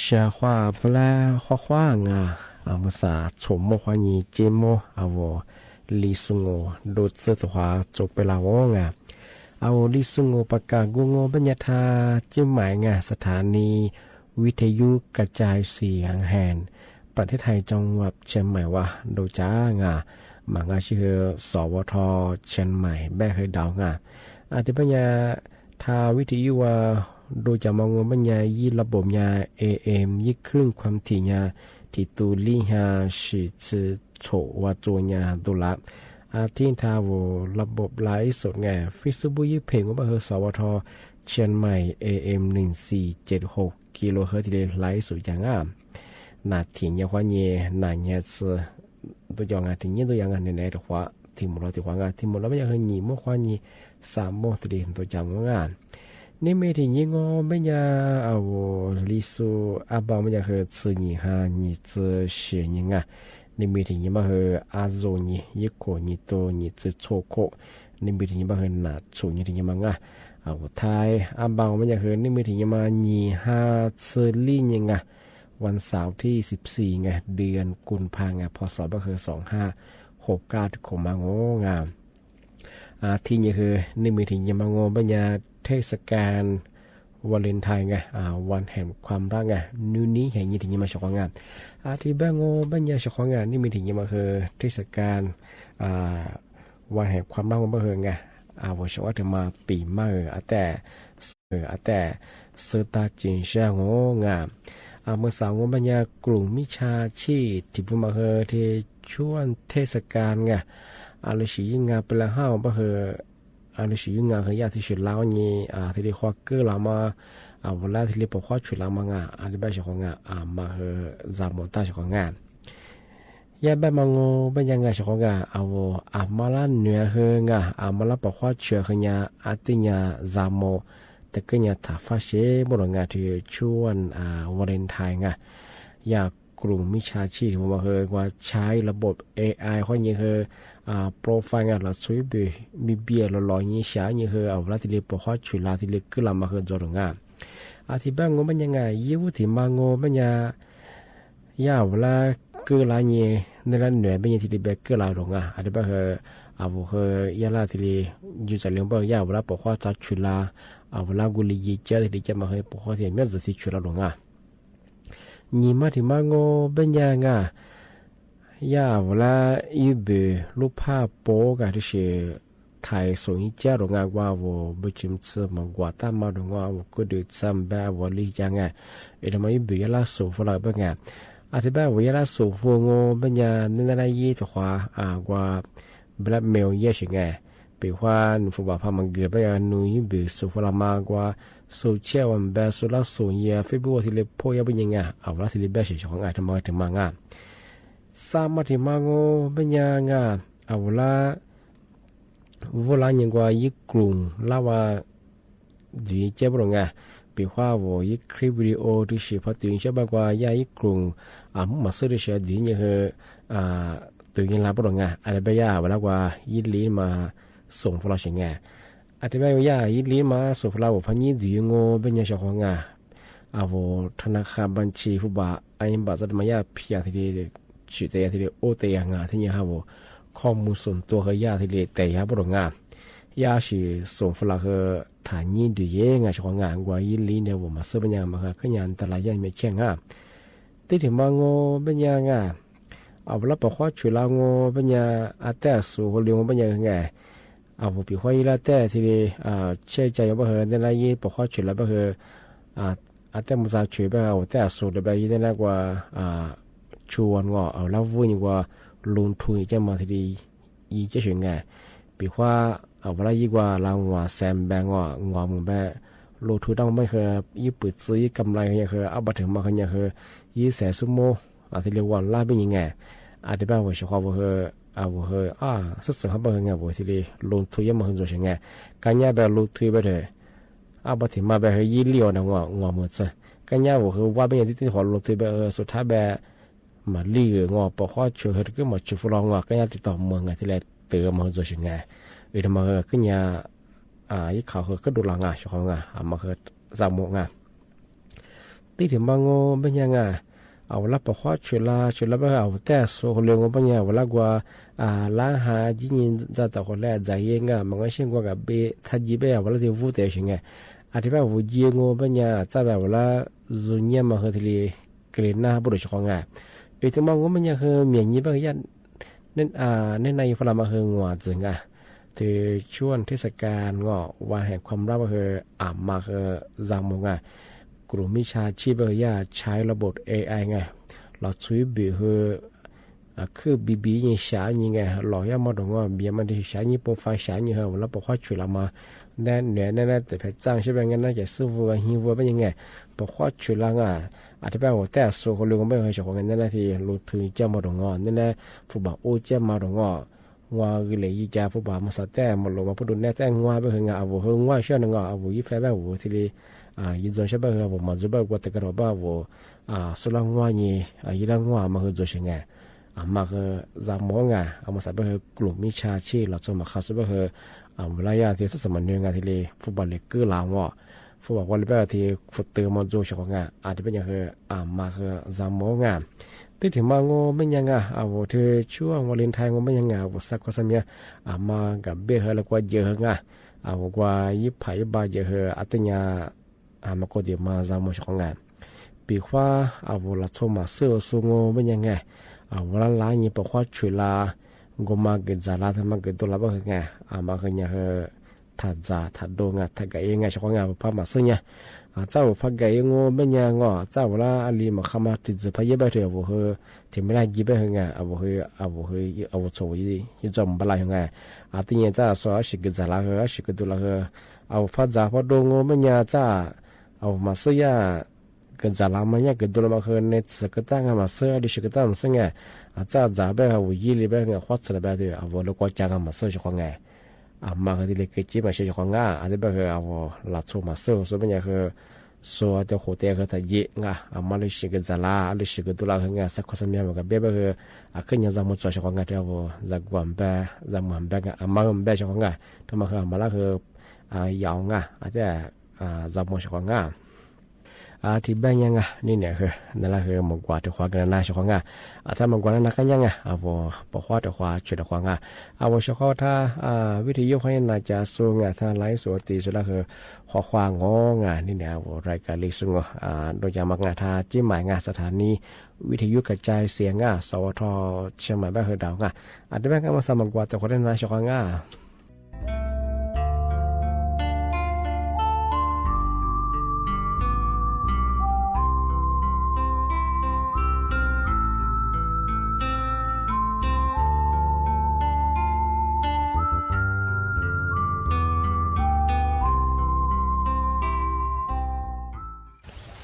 Sab huab lab huab huab nga, mus xav txhum muaj huab nyi ceb muab a vos Li Xu Ngu du txwj tus huav txuas pem lawm nga. A vos Li Xu Ngu pas kam nkuj ngu peb nyab thaj ceb maim nga, xav thav ni vij thej yub ka cai xi haav hees, pam thej thais tsoom vam Chiang Mai vas du cav nga, mas nqa sij hawm xov vov tho Chiang Mai npaj hawv daus nga. A tis peb nyab thaj vij thej yub vas du cav mos ngu peb nyab yij lab npom nyab A M yij khwj khuam thim nyab thim tu lib nyab sim txwm txhum vas txuas nyab du lab. A thib thaj vos lab npom lais xom nga, Facebook yub phem ngu npaj hawv xov vov tho Chiang Mai A M nees xis ces hauv kis lus hawv tis li lais xom cav nga. Nam thim nyab huab nyi, nam nyab txwv ntuj cov nga, thim nyab ntuj yas nga, nam nam rau huav thim mus los tim huav nga, thim mus los peb nyab hawv nyim muab huab nyi xav muaj tis li ntuj cov nga. Nej me thim nyab ngu peb nyab a vos Li Xu A Npau peb nyab hawv txwv nyim hab nyim txwv siav nyab nga. Nej me thim nyab npaj hawv A Zos nyi yib khuam nyim tu nyim txwv txhua khuam. Nej me thim nyab npaj hawv nam txhum nyab thim nyab mas nga. A vos Thaib A Npau peb nyab hawv nej me thim nyab mas nyim hab txwv lij nyab nga. Vas xaum thib xib xis nga, dwb kuv pha nga, phos xov npaj hawv xoom hab hauv kaj rau khuam mas ngu nga. A thib nyab hawv nej me thim nyab mas ngu peb nyab thej xas kas Valentine nga, vas hem khuam rab nga, nub nib heev nyab thim nyab mas sov qhuav nga. A thib peb ngu peb nyab sov qhuav nga, nej me thim nyab mas hawv thej xas kas vas hem khuam rab ngu npaj hawv nga. A vos sov ob rau mas pim mas hawv a tej, a tej xwb tag ceev sab ngu nga. A mus xav ngu peb nyab krum mib tshaj tshij thim pub mas hawv thej tshuaj thej xas kas nga. A lub sim yij nga peb lab hab npaj hawv lub sim yub nga hwv yaj tib si laub nyi thiaj li qhuab kawg los mas, a, vus lab thiaj li pos qhuab tshwm los mas nga, a, li pab sib qhov nga, a, mas hwv zas mus tag sib qhov nga. Yaj paj mas ngu paj nyag nga sib qhov nga, a, vus a mas lab nws hwv nga, a mas lab pos qhuab tshwm hwv nyag, a tij nyag zas mus, tag kawg nyag tham faj seb npauj los nga rhwv tshuaj, a, Valentine nga. Yaj krum mij tsha tshij mas hwv ua tshaj los npauj A I qhuab nyi hwv profile nga los txhua ib pem, npib npiaj los los nyi xyav nyi hwv a vus lab thiaj li pos qhuab tshwm los thiaj li kawg los mas hwv ntxuav los nga. A thib paj ngu paj nyag nga, yij ub thib mas ngu paj nyag, yaj a vus lab kawg los nyi, nej lab nws paj nyag thiaj li peb kawg los los nga. A thib paj hwv, a vus hwv yaj lab thiaj li, yus txawm li paj yaj a vus lab pos qhuab tshwm los, a vus lab nku li yij cab thiaj li cab mas hwv pos qhuab thiaj nyob ntxiv thiaj tshwm los los nga. Nyib mas thib mas ngu paj nyag nga, yaj a vus lab ib pem lub phaj pob ka tib si thaiv xoom ib cab los nga ua vus npawg tsis txhij mas nkuas tag mas los nga vus kuj dwm txhaj npaj vus li cas nga. Es rau mas ib pem yaj lab xoom hu los paj nga. A thib paj vus yaj lab xoom hu ngu paj nyag nej lab yij tug qhuav ua blackmail yaj sim nga. Pem huab nws fub vam phaj mas nkws paj nyag nws ib pem xoom hu los mas ua xoom tshiab ua npaj xoom lab xoom yaj Facebook thiaj li phoj yaj paj nyag nga, a vus lab thiaj li npaj sim sib qhov nga rau mas thib mas nga. Xab mas thib mas ngu paj nyag nga, a vus lab vuj lab nyi ua ib krum lab ua dwv cab npauj los nga. Pem huab vus ib clip video tib si phaj twv sab paj ua yaj ib krum, a, hmub mas xwb tib si dwv nyi hwv twv nyi lab npauj los nga. A li paj yaj a vus lab ua yij li mas xoom hu los sim nga. A thib paj yaj yij li mas xoom hu los vus phaj nyij dwv ngu paj nyag sib qhov nga. A vus thab nab qha npaj tshij fub vam a npam txaj mas yaj phiaj thiaj li tsim tes yaj thiaj li ub tes yaj nga thiab nyi ha vus khoj mus xoom tua hwv yaj thiaj li tes yaj npauj los nga. Yaj sim xoom hu los hwv tham nyij dwv yev nga sib qhov nga ua yij li ntiag vus mas xwb paj nyag mas hwv kawg nyag ntag los yaj me tshiab nga. Tib thib mas ngu paj nyag nga, a vus lab pos qhuab tshwm los ngu paj nyag, a tej a xu hu li ngu paj nyag nga. A vus pem huab yij lab tej thiaj li, a, tsheb tsa yuav paj hwv nej lab yij pos qhuab tshwm los paj hwv, a tej mus txog tshwm paj hwv a vus tej a xu li paj yij nej lab ua, a, tshua ngu a vus lab vuj nyi ua lub thu cab mas thiaj li yij cab sim nga. Pem huab a vus lab yij ua lab nguas xees npaj ngu, nguas mus npaj lub thu dab mas hwv yij pwm txwv yij kam lais hwv nyag hwv ab pab thwm mas hwv nyag hwv yij xees xub mub thiaj li ua lab paj nyag nga. A thib paj vus sib qhov vus hwv, a vus hwv a xwb xees hab paj hwv nga vus thiaj li lub thu cab mas hwv ntxuav sim nga. Kab nyab paj lub thu paj hwv, ab pab thwm mas paj hwv yij li ua nag ngu, nguas mus txwv kab nyab vus hwv vab paj nyag tib tib qhov lub thu paj hwv xu thab paj mas li ngu pos qhuab tshwm hwv rau kub mas tshwm fu los ngu kab nyab tiv tog muag nga thiaj li twv mas hwv ntxuav sim nga. Vim rau mas hwv kub nyag ib qho hwv kub du los nga sib qhov nga mas hwv zaj mus nga. Tib thib mas ngu paj nyag nga, a vus lab pos qhuab tshwm los tshwm los paj hwv a vus tej a xu hu li ngu paj nyag a vus lab ua lab has cib nyi ntxa tom qhuav lab ntxais yeej nga mas nqa sij nqa kam peb thaj ci peb a vus lab thiaj vub tes sim nga. A thib paj vus ci ngu paj nyag txaj paj vus lab zug nyiaj mas hwv thiaj li kis li nab pub rau sib qhov nga. Vim thib mas ngu paj nyag hwv miam nyi paj hwv yaj, nej na yug paj las mas hwv nguas txwv nga. Twb tshuaj thib xav kas ngu ua heem khuam lab paj hwv a mas hwv zaj mus nga. Krum mij tsha tshij paj hwv yaj tshaj los npauj A I nga. Los txhua ib pem hwv khwb pib pib nyi xyav nyi nga los yaj maj rau ngu npias mas nti xyav nyi pov fais xyav nyi hwv vus lab pos qhuab tshwm los mas nab nws nab nab tes phem txaj sib paj nga nab ces xwb vus hib vua paj nyag nga. Pos qhuab tshwm los nga. A thib paj vus tej a xu hu li ngu paj hwv sib qhov nga nab nab thiaj lub thu cab maj rau ngu nab nab fu pam ub cab maj rau ngu. Ngu gis li yij cas fu pam mus xav tej mus lus mas pub du nab tej ngu paj hwv nga a vus hwv ngu sab ngu a vus yij fab paj vus thiaj li yij ntxuav sab paj hwv a vus mas ntxuav paj ua tag kab rau paj vus xub lab ngu nyi yij lab ngu mas hwv ntxuav sim nga. A mas hwv zaj mus nga a mas xav paj hwv krum mij tsha tshij los txog mas qha xwb paj hwv a vus lab yaj thiaj xwb xav mas nws nga thiaj li fu pam li kub los ngu. Fu pam ua li paj thiaj khuv tw mas ntxuav sib qhov nga a thib paj nyag hwv a mas hwv zaj mus nga. Tib thib mas ngu paj nyag nga a vus thwb tshuaj ua li nthaij ngu paj nyag nga a vus xav khuab xav miab a mas kam peb hwv los kua yawg hwv nga. A vus kua yib pham yib npab yawg hwv a tej nyag mas kua tim mas zaj mus sib qhov nga. Pem huab a vus los txhua mas xwb ua xu ngu paj nyag nga. A vus lab lab nyi pos qhuab tshwm los nku mas kws ntxas lab tag mas kws du los paj hwv nga. A mas hwv nyag hwv tham ntxas tham du nga tham kam ib nga sib qhov nga vus phab mas xwb nyag. Txaj vus phaj gaim ib ngu peb nyag ngo, txaj vus lab li mas qha mas tis txwv phaj yeb peb hwm, vus hwm thim me laj yib peb hwm nga, vus hwm, vus hwm, vus txhuam yib txoj mus npaj laj xyoo nga. Tib nyag txaj xua ab sim kws txam lav hwm, ab sim kws du lav hwm, vus phaj txam phaj du ngu peb nyag txaj, vus mas xwb yaj kws txam lav mas yaj kws du lav mas hwm, nej txwv kws tab nga mas xwb, ab li sim kws tab mas xwb nga. Txaj txam peb hwm vus yib li peb hwm, qhuab txhim li peb hwm, vus lub kuab ca nga mas xwb xyoo qhov nga. Mas hwm tiag li kws cib mas xyoo qhov nga, tib peb hwm vus lam txhua mas xwb xua peb nyag hwm, xua tej qhus tej hwm tham yim nga, mas li sim kws txam lav, li sim kws du lav hwm nga, xav khuv xav miag mas kws peb peb hwm, khwb nyag zag mus txog xyoo qhov nga, vus zag kuam npe, zag muag npe nga, mas hwm npe xyoo qhov nga, rau mas hwm mas lab hwm yau nga, thiab zag muag xyoo qhov nga. Thib peb nyag nga, nej niam hwm, nws lab hwm mus kuam rau qhov kws na xyoo qhov nga, thiab mus kuam na qab nyab nga, vus pom huab rau qhov tshwm rau qhov nga, vus xyoo qhov thab, vib thib yub qhov na cas xu nga, thab lab xu ua ti xu lab hwm, qhov huab ngo nga, nej niam vus rai kav li xu ngo, dua cas mas nga thab cib mais nga, xav thab ni vib thib yub kav cai xias nga, xav ua rho tshia mais peb hwm daus nga, thib peb nga mas xav mus kuam rau qhov na xyoo qhov nga.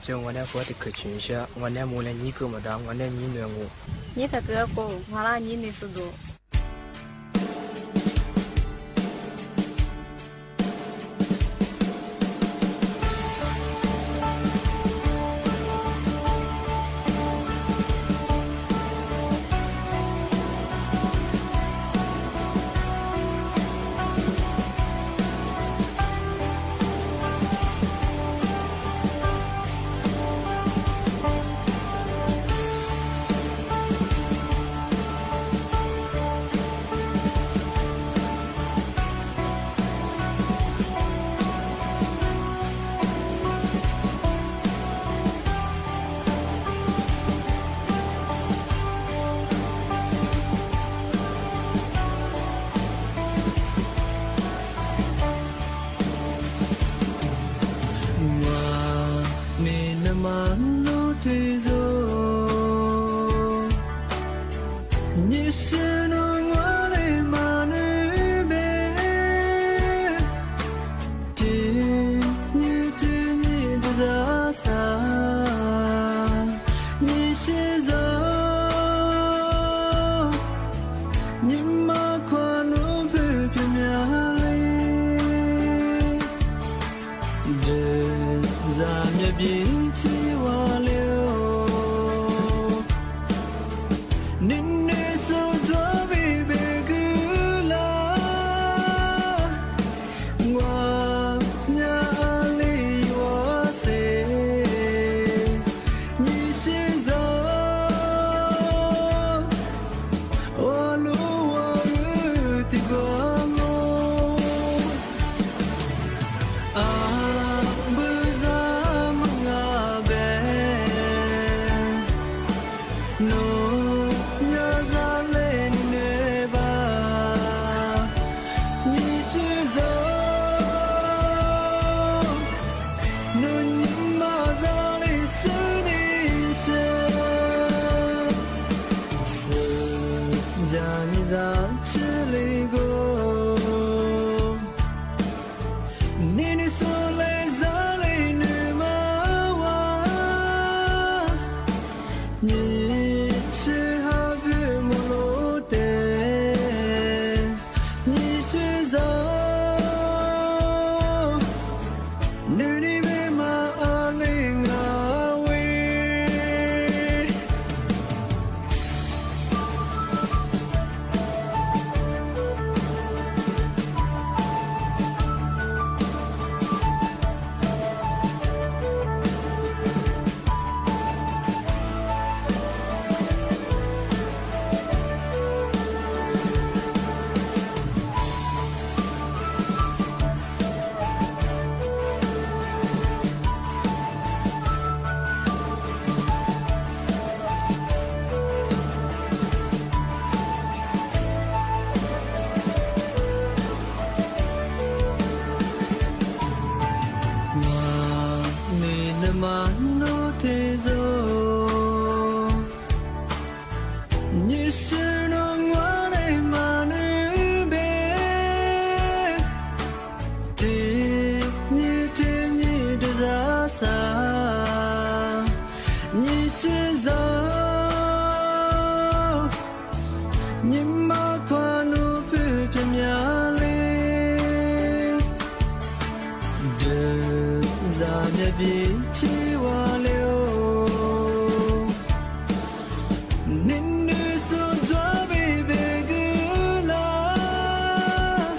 Ces ua neb kuv tis khwv tsis siab, ua neb mus neb nyib kuv mas dag, ua neb nyib nws mus, nyib thaum kws kuv ua laj nyib nws xu tus. Nws nab mas lub thwj zog, nyiam sib nug ua li mas nws npe, tis nyiam tis nyiam tis zaj xav, nyiam sib zog, nyiam mas khuam nub phem phem miag li. Dwm zam nyab pib tsis ua li, nim nws xub tuab vim peb kwv lam, ua nyab li ua xev, nyiam sib zog, ua lub ua wb tis kuv mus, a npawg zaj mas nga peb, nus nyab zaj li nws npe pab, nyiam sib zog, nws nyiam mas zaj li xwb nim seb, xwm ncaim nyiam zaj tsis li kuv, nim nws xub li zaj li nws mas ua, nyiam Zaj, nyias maj khuav nug pw pheej miv li, dlej zaj nyias pib tsis ua li os. Niaj hnub xub ntsuab pib pem kwv lam,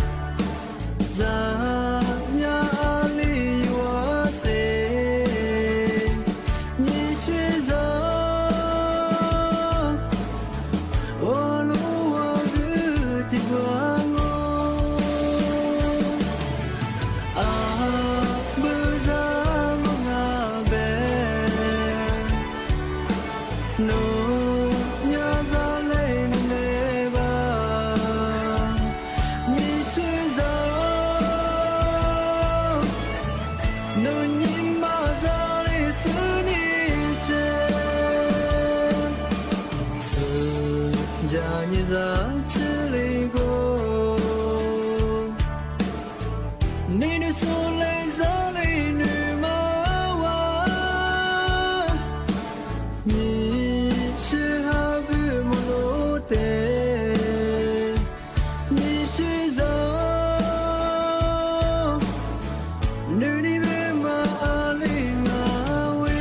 zaj nyob ua li yuav xev, nyias sib zog ua lub ua kwv tij tuaj nyob. A, npawg zaj muaj nqa npe, nug nyob zaj li nws me npawg, nyias sib zog, nug nyias maj zaj li xwb nyias sib, xwm ncaim nyias zaj tsis li kuv. Niaj hnub xub li zaj li nws maj ua, nyias sib hab pw mus lub teb, nyias sib zog, nws ni me maj a li nqa ua.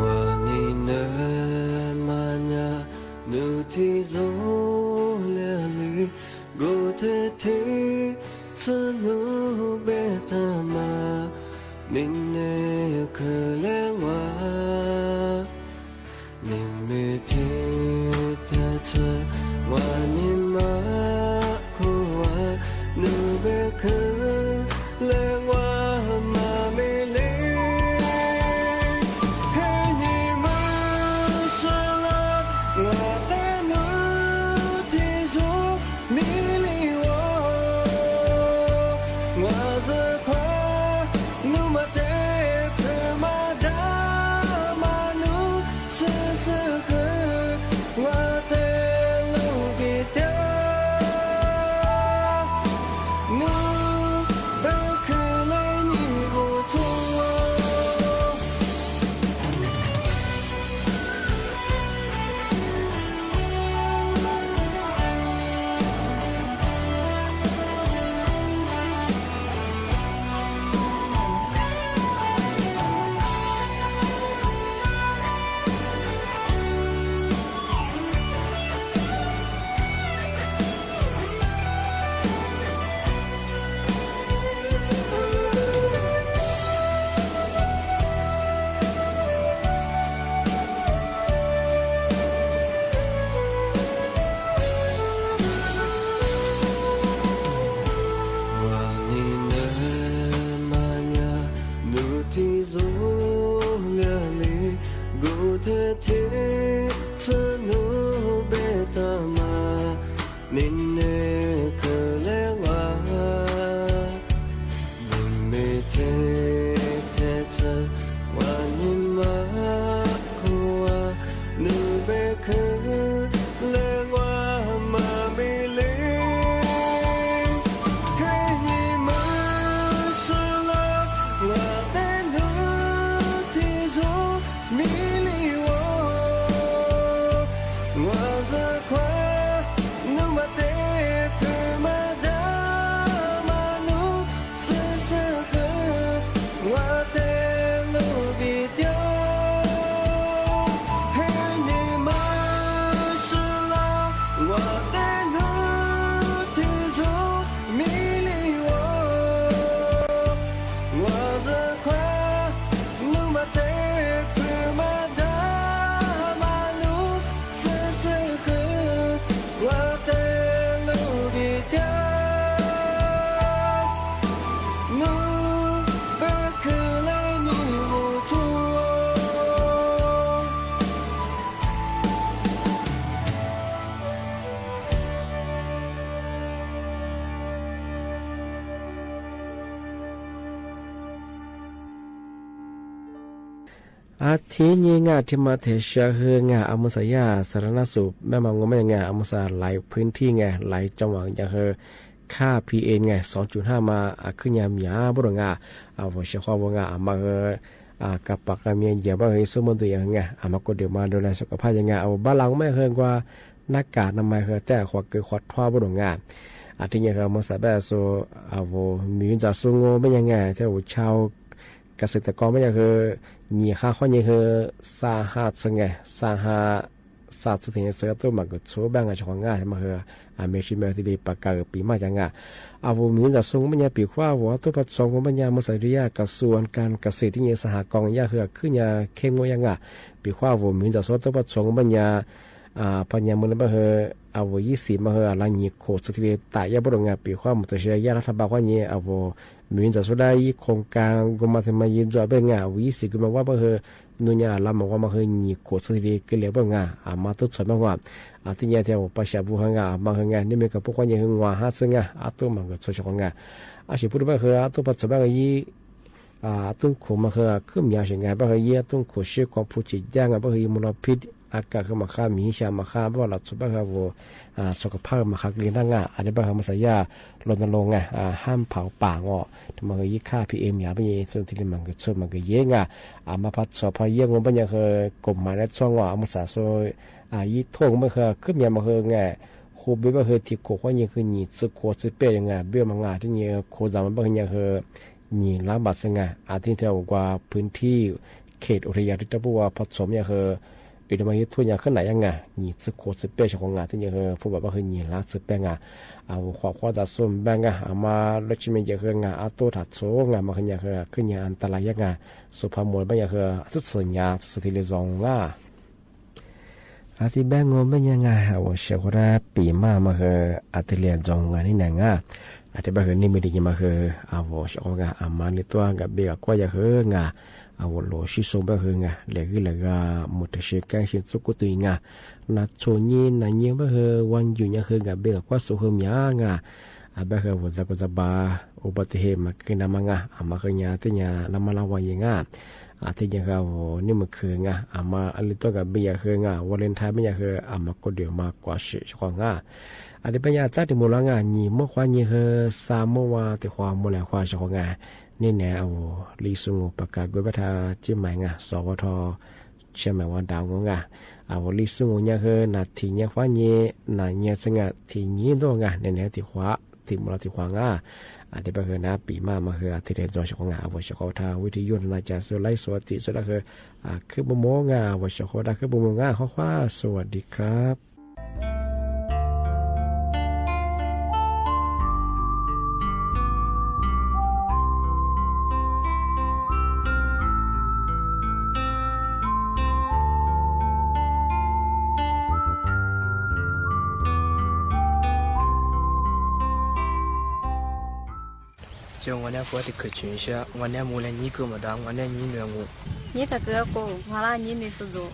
Ua nim no mas nyab nws thiaj zoo li lwm, nkaus thiab thiab txhua hnub peb tag mas nim no yuav khwv li ua, nim no thiab thiab txhua ua nim mas khuv ua, nws peb khwv li ua mas me li. Hej nim no sawv los ua tej nub thiaj zoo me li ua, ua zaj qhuav nub mas tej khwv mas dab mas nub xwb xwb khwv, ua tej lub vim tias Athib nyij nga thib ma them sab hwj nga a muj xas yaj xas las naj xum mej ma ngo mej nga a muj xas laiv phwv thij nga laiv cov vam yam hwj khab phi es nga xov tsum haj ma a khwb nyas miav npab rau nga a vum siav qhuav vum nga a ma hwj ka pam qa mia yam npab hwj xub muaj ntu yam hwj nga a ma kua dwm ma du la xov kom phaj yam nga a vum npab las mej hwj nqua nab kam na ma hwj tej qhuav kws qhuav thuab npab rau nga a thib nyij hwj a muj xas peb xu a vum miv ntxas xu ngo mej nyag nga thiab vum chau kav xwm tas ko mej nyag hwj nyim qhab qhuab nyim hwj xa ha txhua nga xa ha xa txhua teg nyij xwb tub mam kws txhua npaj nga tsis qhuav nga ma hwj a me sib me thiaj li pas kaw pim maj cas nga a vum miv ntxas xu mej nyag pim qhuab vum ob tub paj txhua nqua mej nyag muj xas li yaj kav xu ka kav xwm thib nyij xa ha ko yaj hwj khwb nyas kheb muab yaj nga pim qhuab vum miv ntxas xu ob tub paj txhua nqua mej nyag phaj nyas muaj li npaj hwj a vum yib xim ma hwj a las nyim khum txhua thiaj li tam yaj npab rau nga pim qhuab mus txawm sia yaj lab thaj npaj qhuab nyim a vum miv ntxas xu dab yib khoos kas nkaus ma thiaj ma yib ntxuam peb nga a vum yib xim kws ma vab npaj hwj nug nyas a las mus nqua ma hwj nyim khum txhua thiaj li kws liam npab nga a ma tub txhua mej hua a thib nyij thiaj vum paj xyam vum hwj nga a ma hwj nga nej me kws pub qhuab nyim hwj nqua hab xwb nga ob tub mam kws txhua tsis qhuav nga a sim pub rau npaj hwj ob tub paj txhua npaj hwj yib tub khum ma hwj khwb miav sim nga npaj hwj yib tub khum sib koom phu tsim caj nga npaj hwj yib mus los phij a kam hwj mam qha miv xya mam qha npaj los txhua npaj hwj vum xov kom phaj mam qha kws li naj nga a li npaj hwj muj xas yaj los ntag los nga hab pham pam ngo ma hwj yib khab phi es miav peb nyij xwb thiaj li mam kws txhua mam kws yeb nga a ma phaj txhua phaj yeb nqua npaj nyag hwj koom mam dab txhua ngo a muj xas xu yib thuaj nqua npaj hwj khwb miav ma hwj nga khu npaj hwj thim khum qhuab nyim hwj nyim txwv khua txwv pej nga npaj ma nga thib nyij khu zam ma npaj hwj nyag hwj nyim lab npam xwb nga a thib nyij thiaj vum nqua phwv thij khem ua li yog rau pub ua phaj txhua mej nyag hwj vim li ma yib thuaj nyag khwb nam yaj nga nyim txwv khua txwv pej sab qhuav nga thib nyij hwj pub npam npaj hwj nyim lab txwv pej nga a vum qhuav qhuab tas xu npaj nga a ma lub tsis me nyam hwj nga ob tub tham txhua nga ma hwj nyag hwj khwb nyag a ta las yaj nga xu phaj mus npaj nyag hwj xwb txhua nyas txhua txhua thiaj li zoo nga a thib npaj nqua npaj nyag nga a vum siav qhuav dab pim maj ma hwj a thiaj li zoo nga nib neeg nga a thib npaj hwj nij me li nyij ma hwj a vum siav qhuav nga a ma li tuaj nkam npej kom kuab yaj hwj nga a vum los sib xu npaj hwj nga lam gwj lam ga mus rau sib keeb sib txuj kub tw nga nas txhua nyij nas nyij npaj hwj ua yus nyag hwj nkam npej kom kuab xu hwj miav nga a npaj hwj vum za kua za npab ua npaj tij hem mas kws na ma nga a ma hwj nyag tej nyag lab mab lab ua yim nga a thiaj nyag hwj a vum nij mus khwv nga a ma li tuaj nkam npej yam hwj nga ua li nthab mej nyag hwj a ma kua dwm mas kuav sim sab qhuav nga a li peb nyag txab ris mus los nga nyim muab qhuav nyim hwj xa muab ua tim qhuav muab lam qhuav sab qhuav nga nij neeg a vum li xu nqus pas kas nkuj pab thaj tsib mais nga xov ua rho tsia mais ua dam nqua nga a vum li xu nqus nyag hwj nas thim nyab qhuab nyim nas nyab txheej nga thim nyib ntuj nga nij neeg thim qhuav thim mus los thim qhuav nga a li peb hwj nab pim maj ma hwj a thiaj li ntxuag sab qhuav nga a vum sab qhuav thaj vib thij yuj na cas xwb laib xuav tim xwb dab hwj khwb mus mus nga a vum sab qhuav dab khwb mus mus nga qhuav qhuav xuav dim kab Ces ua niag kuv tis khwv tseem siab ua niag mus li nyib kws mam da ua niag nyib nws mus. Nyib tag kws qus hla laj nyib nws xu ntxuv.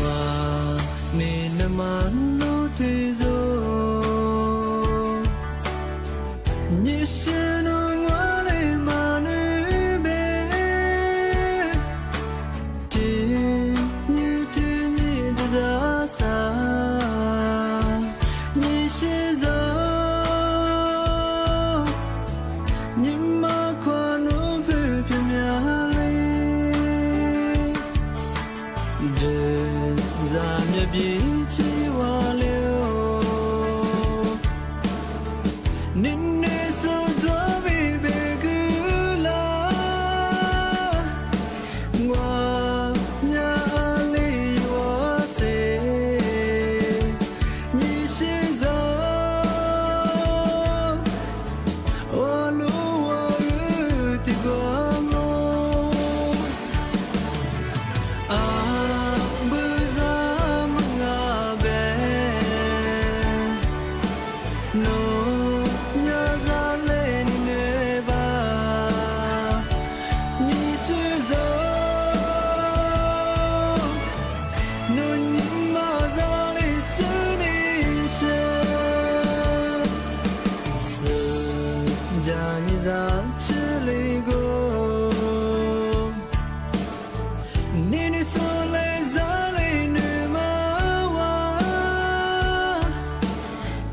Mas nim no mas lub teb zoo, nyij sib nug ua li mas nws npe, tis nyij tis nyij tis zaj xav, nyij sib zoo, nyij maj khuam nub phwj phiaj miaj li, ntshe zaj miaj pib tsis ua li os. Nim no li koj, niaj hnub xuas leej zaj li nws mas ua,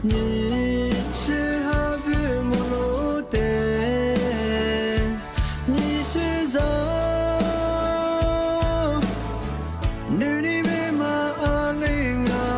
nyias sib hab pw mus luv tes, nyias sib zog, nws niaj hnub mas ua li nkaus.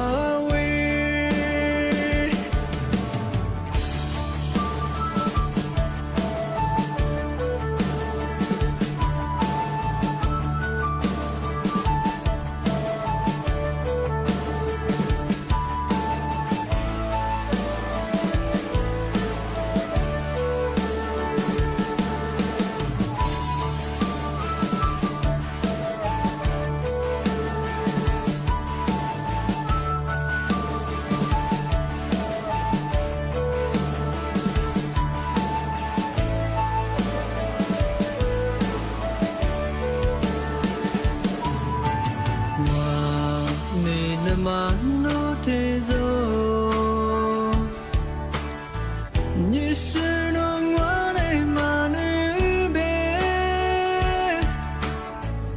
Ua, nws nag mas noj tej zaum, nyias sib nug ua li mas nws npe,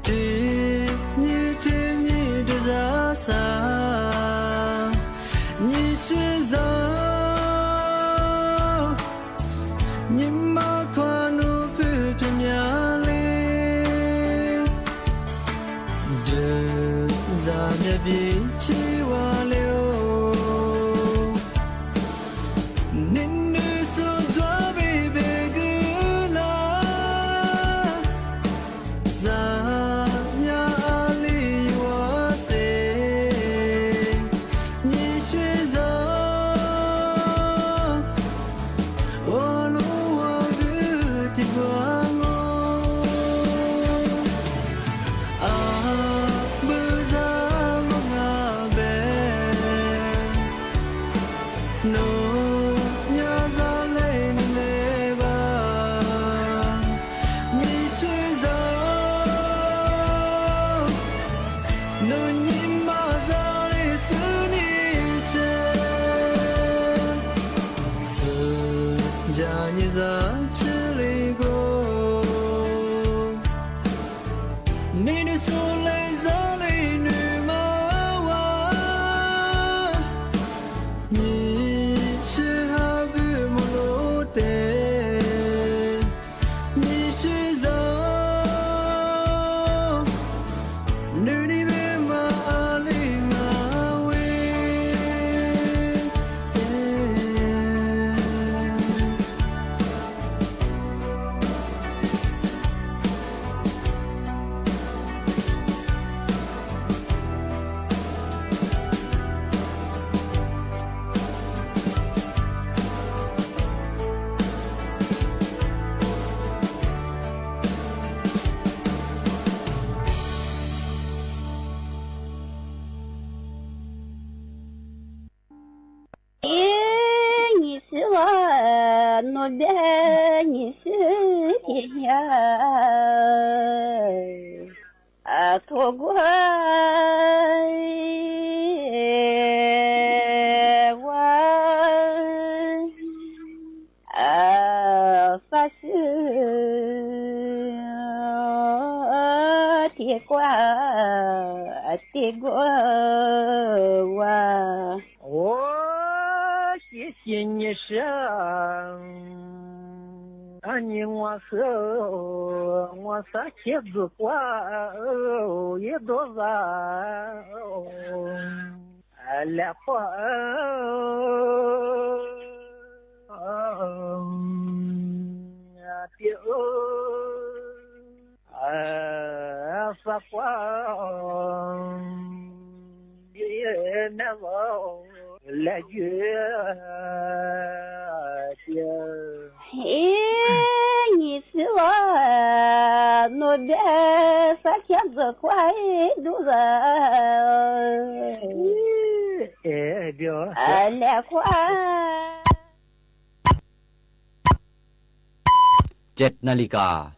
ces nyias rhe nyias rau zaj xav, nyias sib zog, nyias maj khuam nug pw rau nyias li. Dlawg zaj nyias pib tsis ua li, niaj hnub xuas ntxuav peb peb kwv lam, zaj nyob li yuav xev, nyias sib zog, ua lub ua kwv tim kua nqus. A, npawg zaj muaj nqa npe, nug nyob zaj li nws npe vas, nyias sib zog, nug nyias maj zaj li xwb nyias sib, xwm ntsa nyias zaj tsis li koj, niaj hnub xuas leej zaj li nws mas ua, nyias sib hab pw mus luv tes, nyias sib zog, nws niaj hnub mas ua li nkaus. Ib nyuag sij hawm no ntiag nyuag sij hawm ces yog thaum kuv ua faj sib tiag kuv tiag kuv ua ua xyem xyem nyias sab, nyias ua xwb, ua xav khiav ntxuav quaj ib ntu vas lam quaj tiag. Xav quaj nag vauv lam ywg tiag. Ib nyuag sij hawm no ntiag xav khiav ntxuav quaj ib ntu vas lam quaj. Tsiab naj li kas,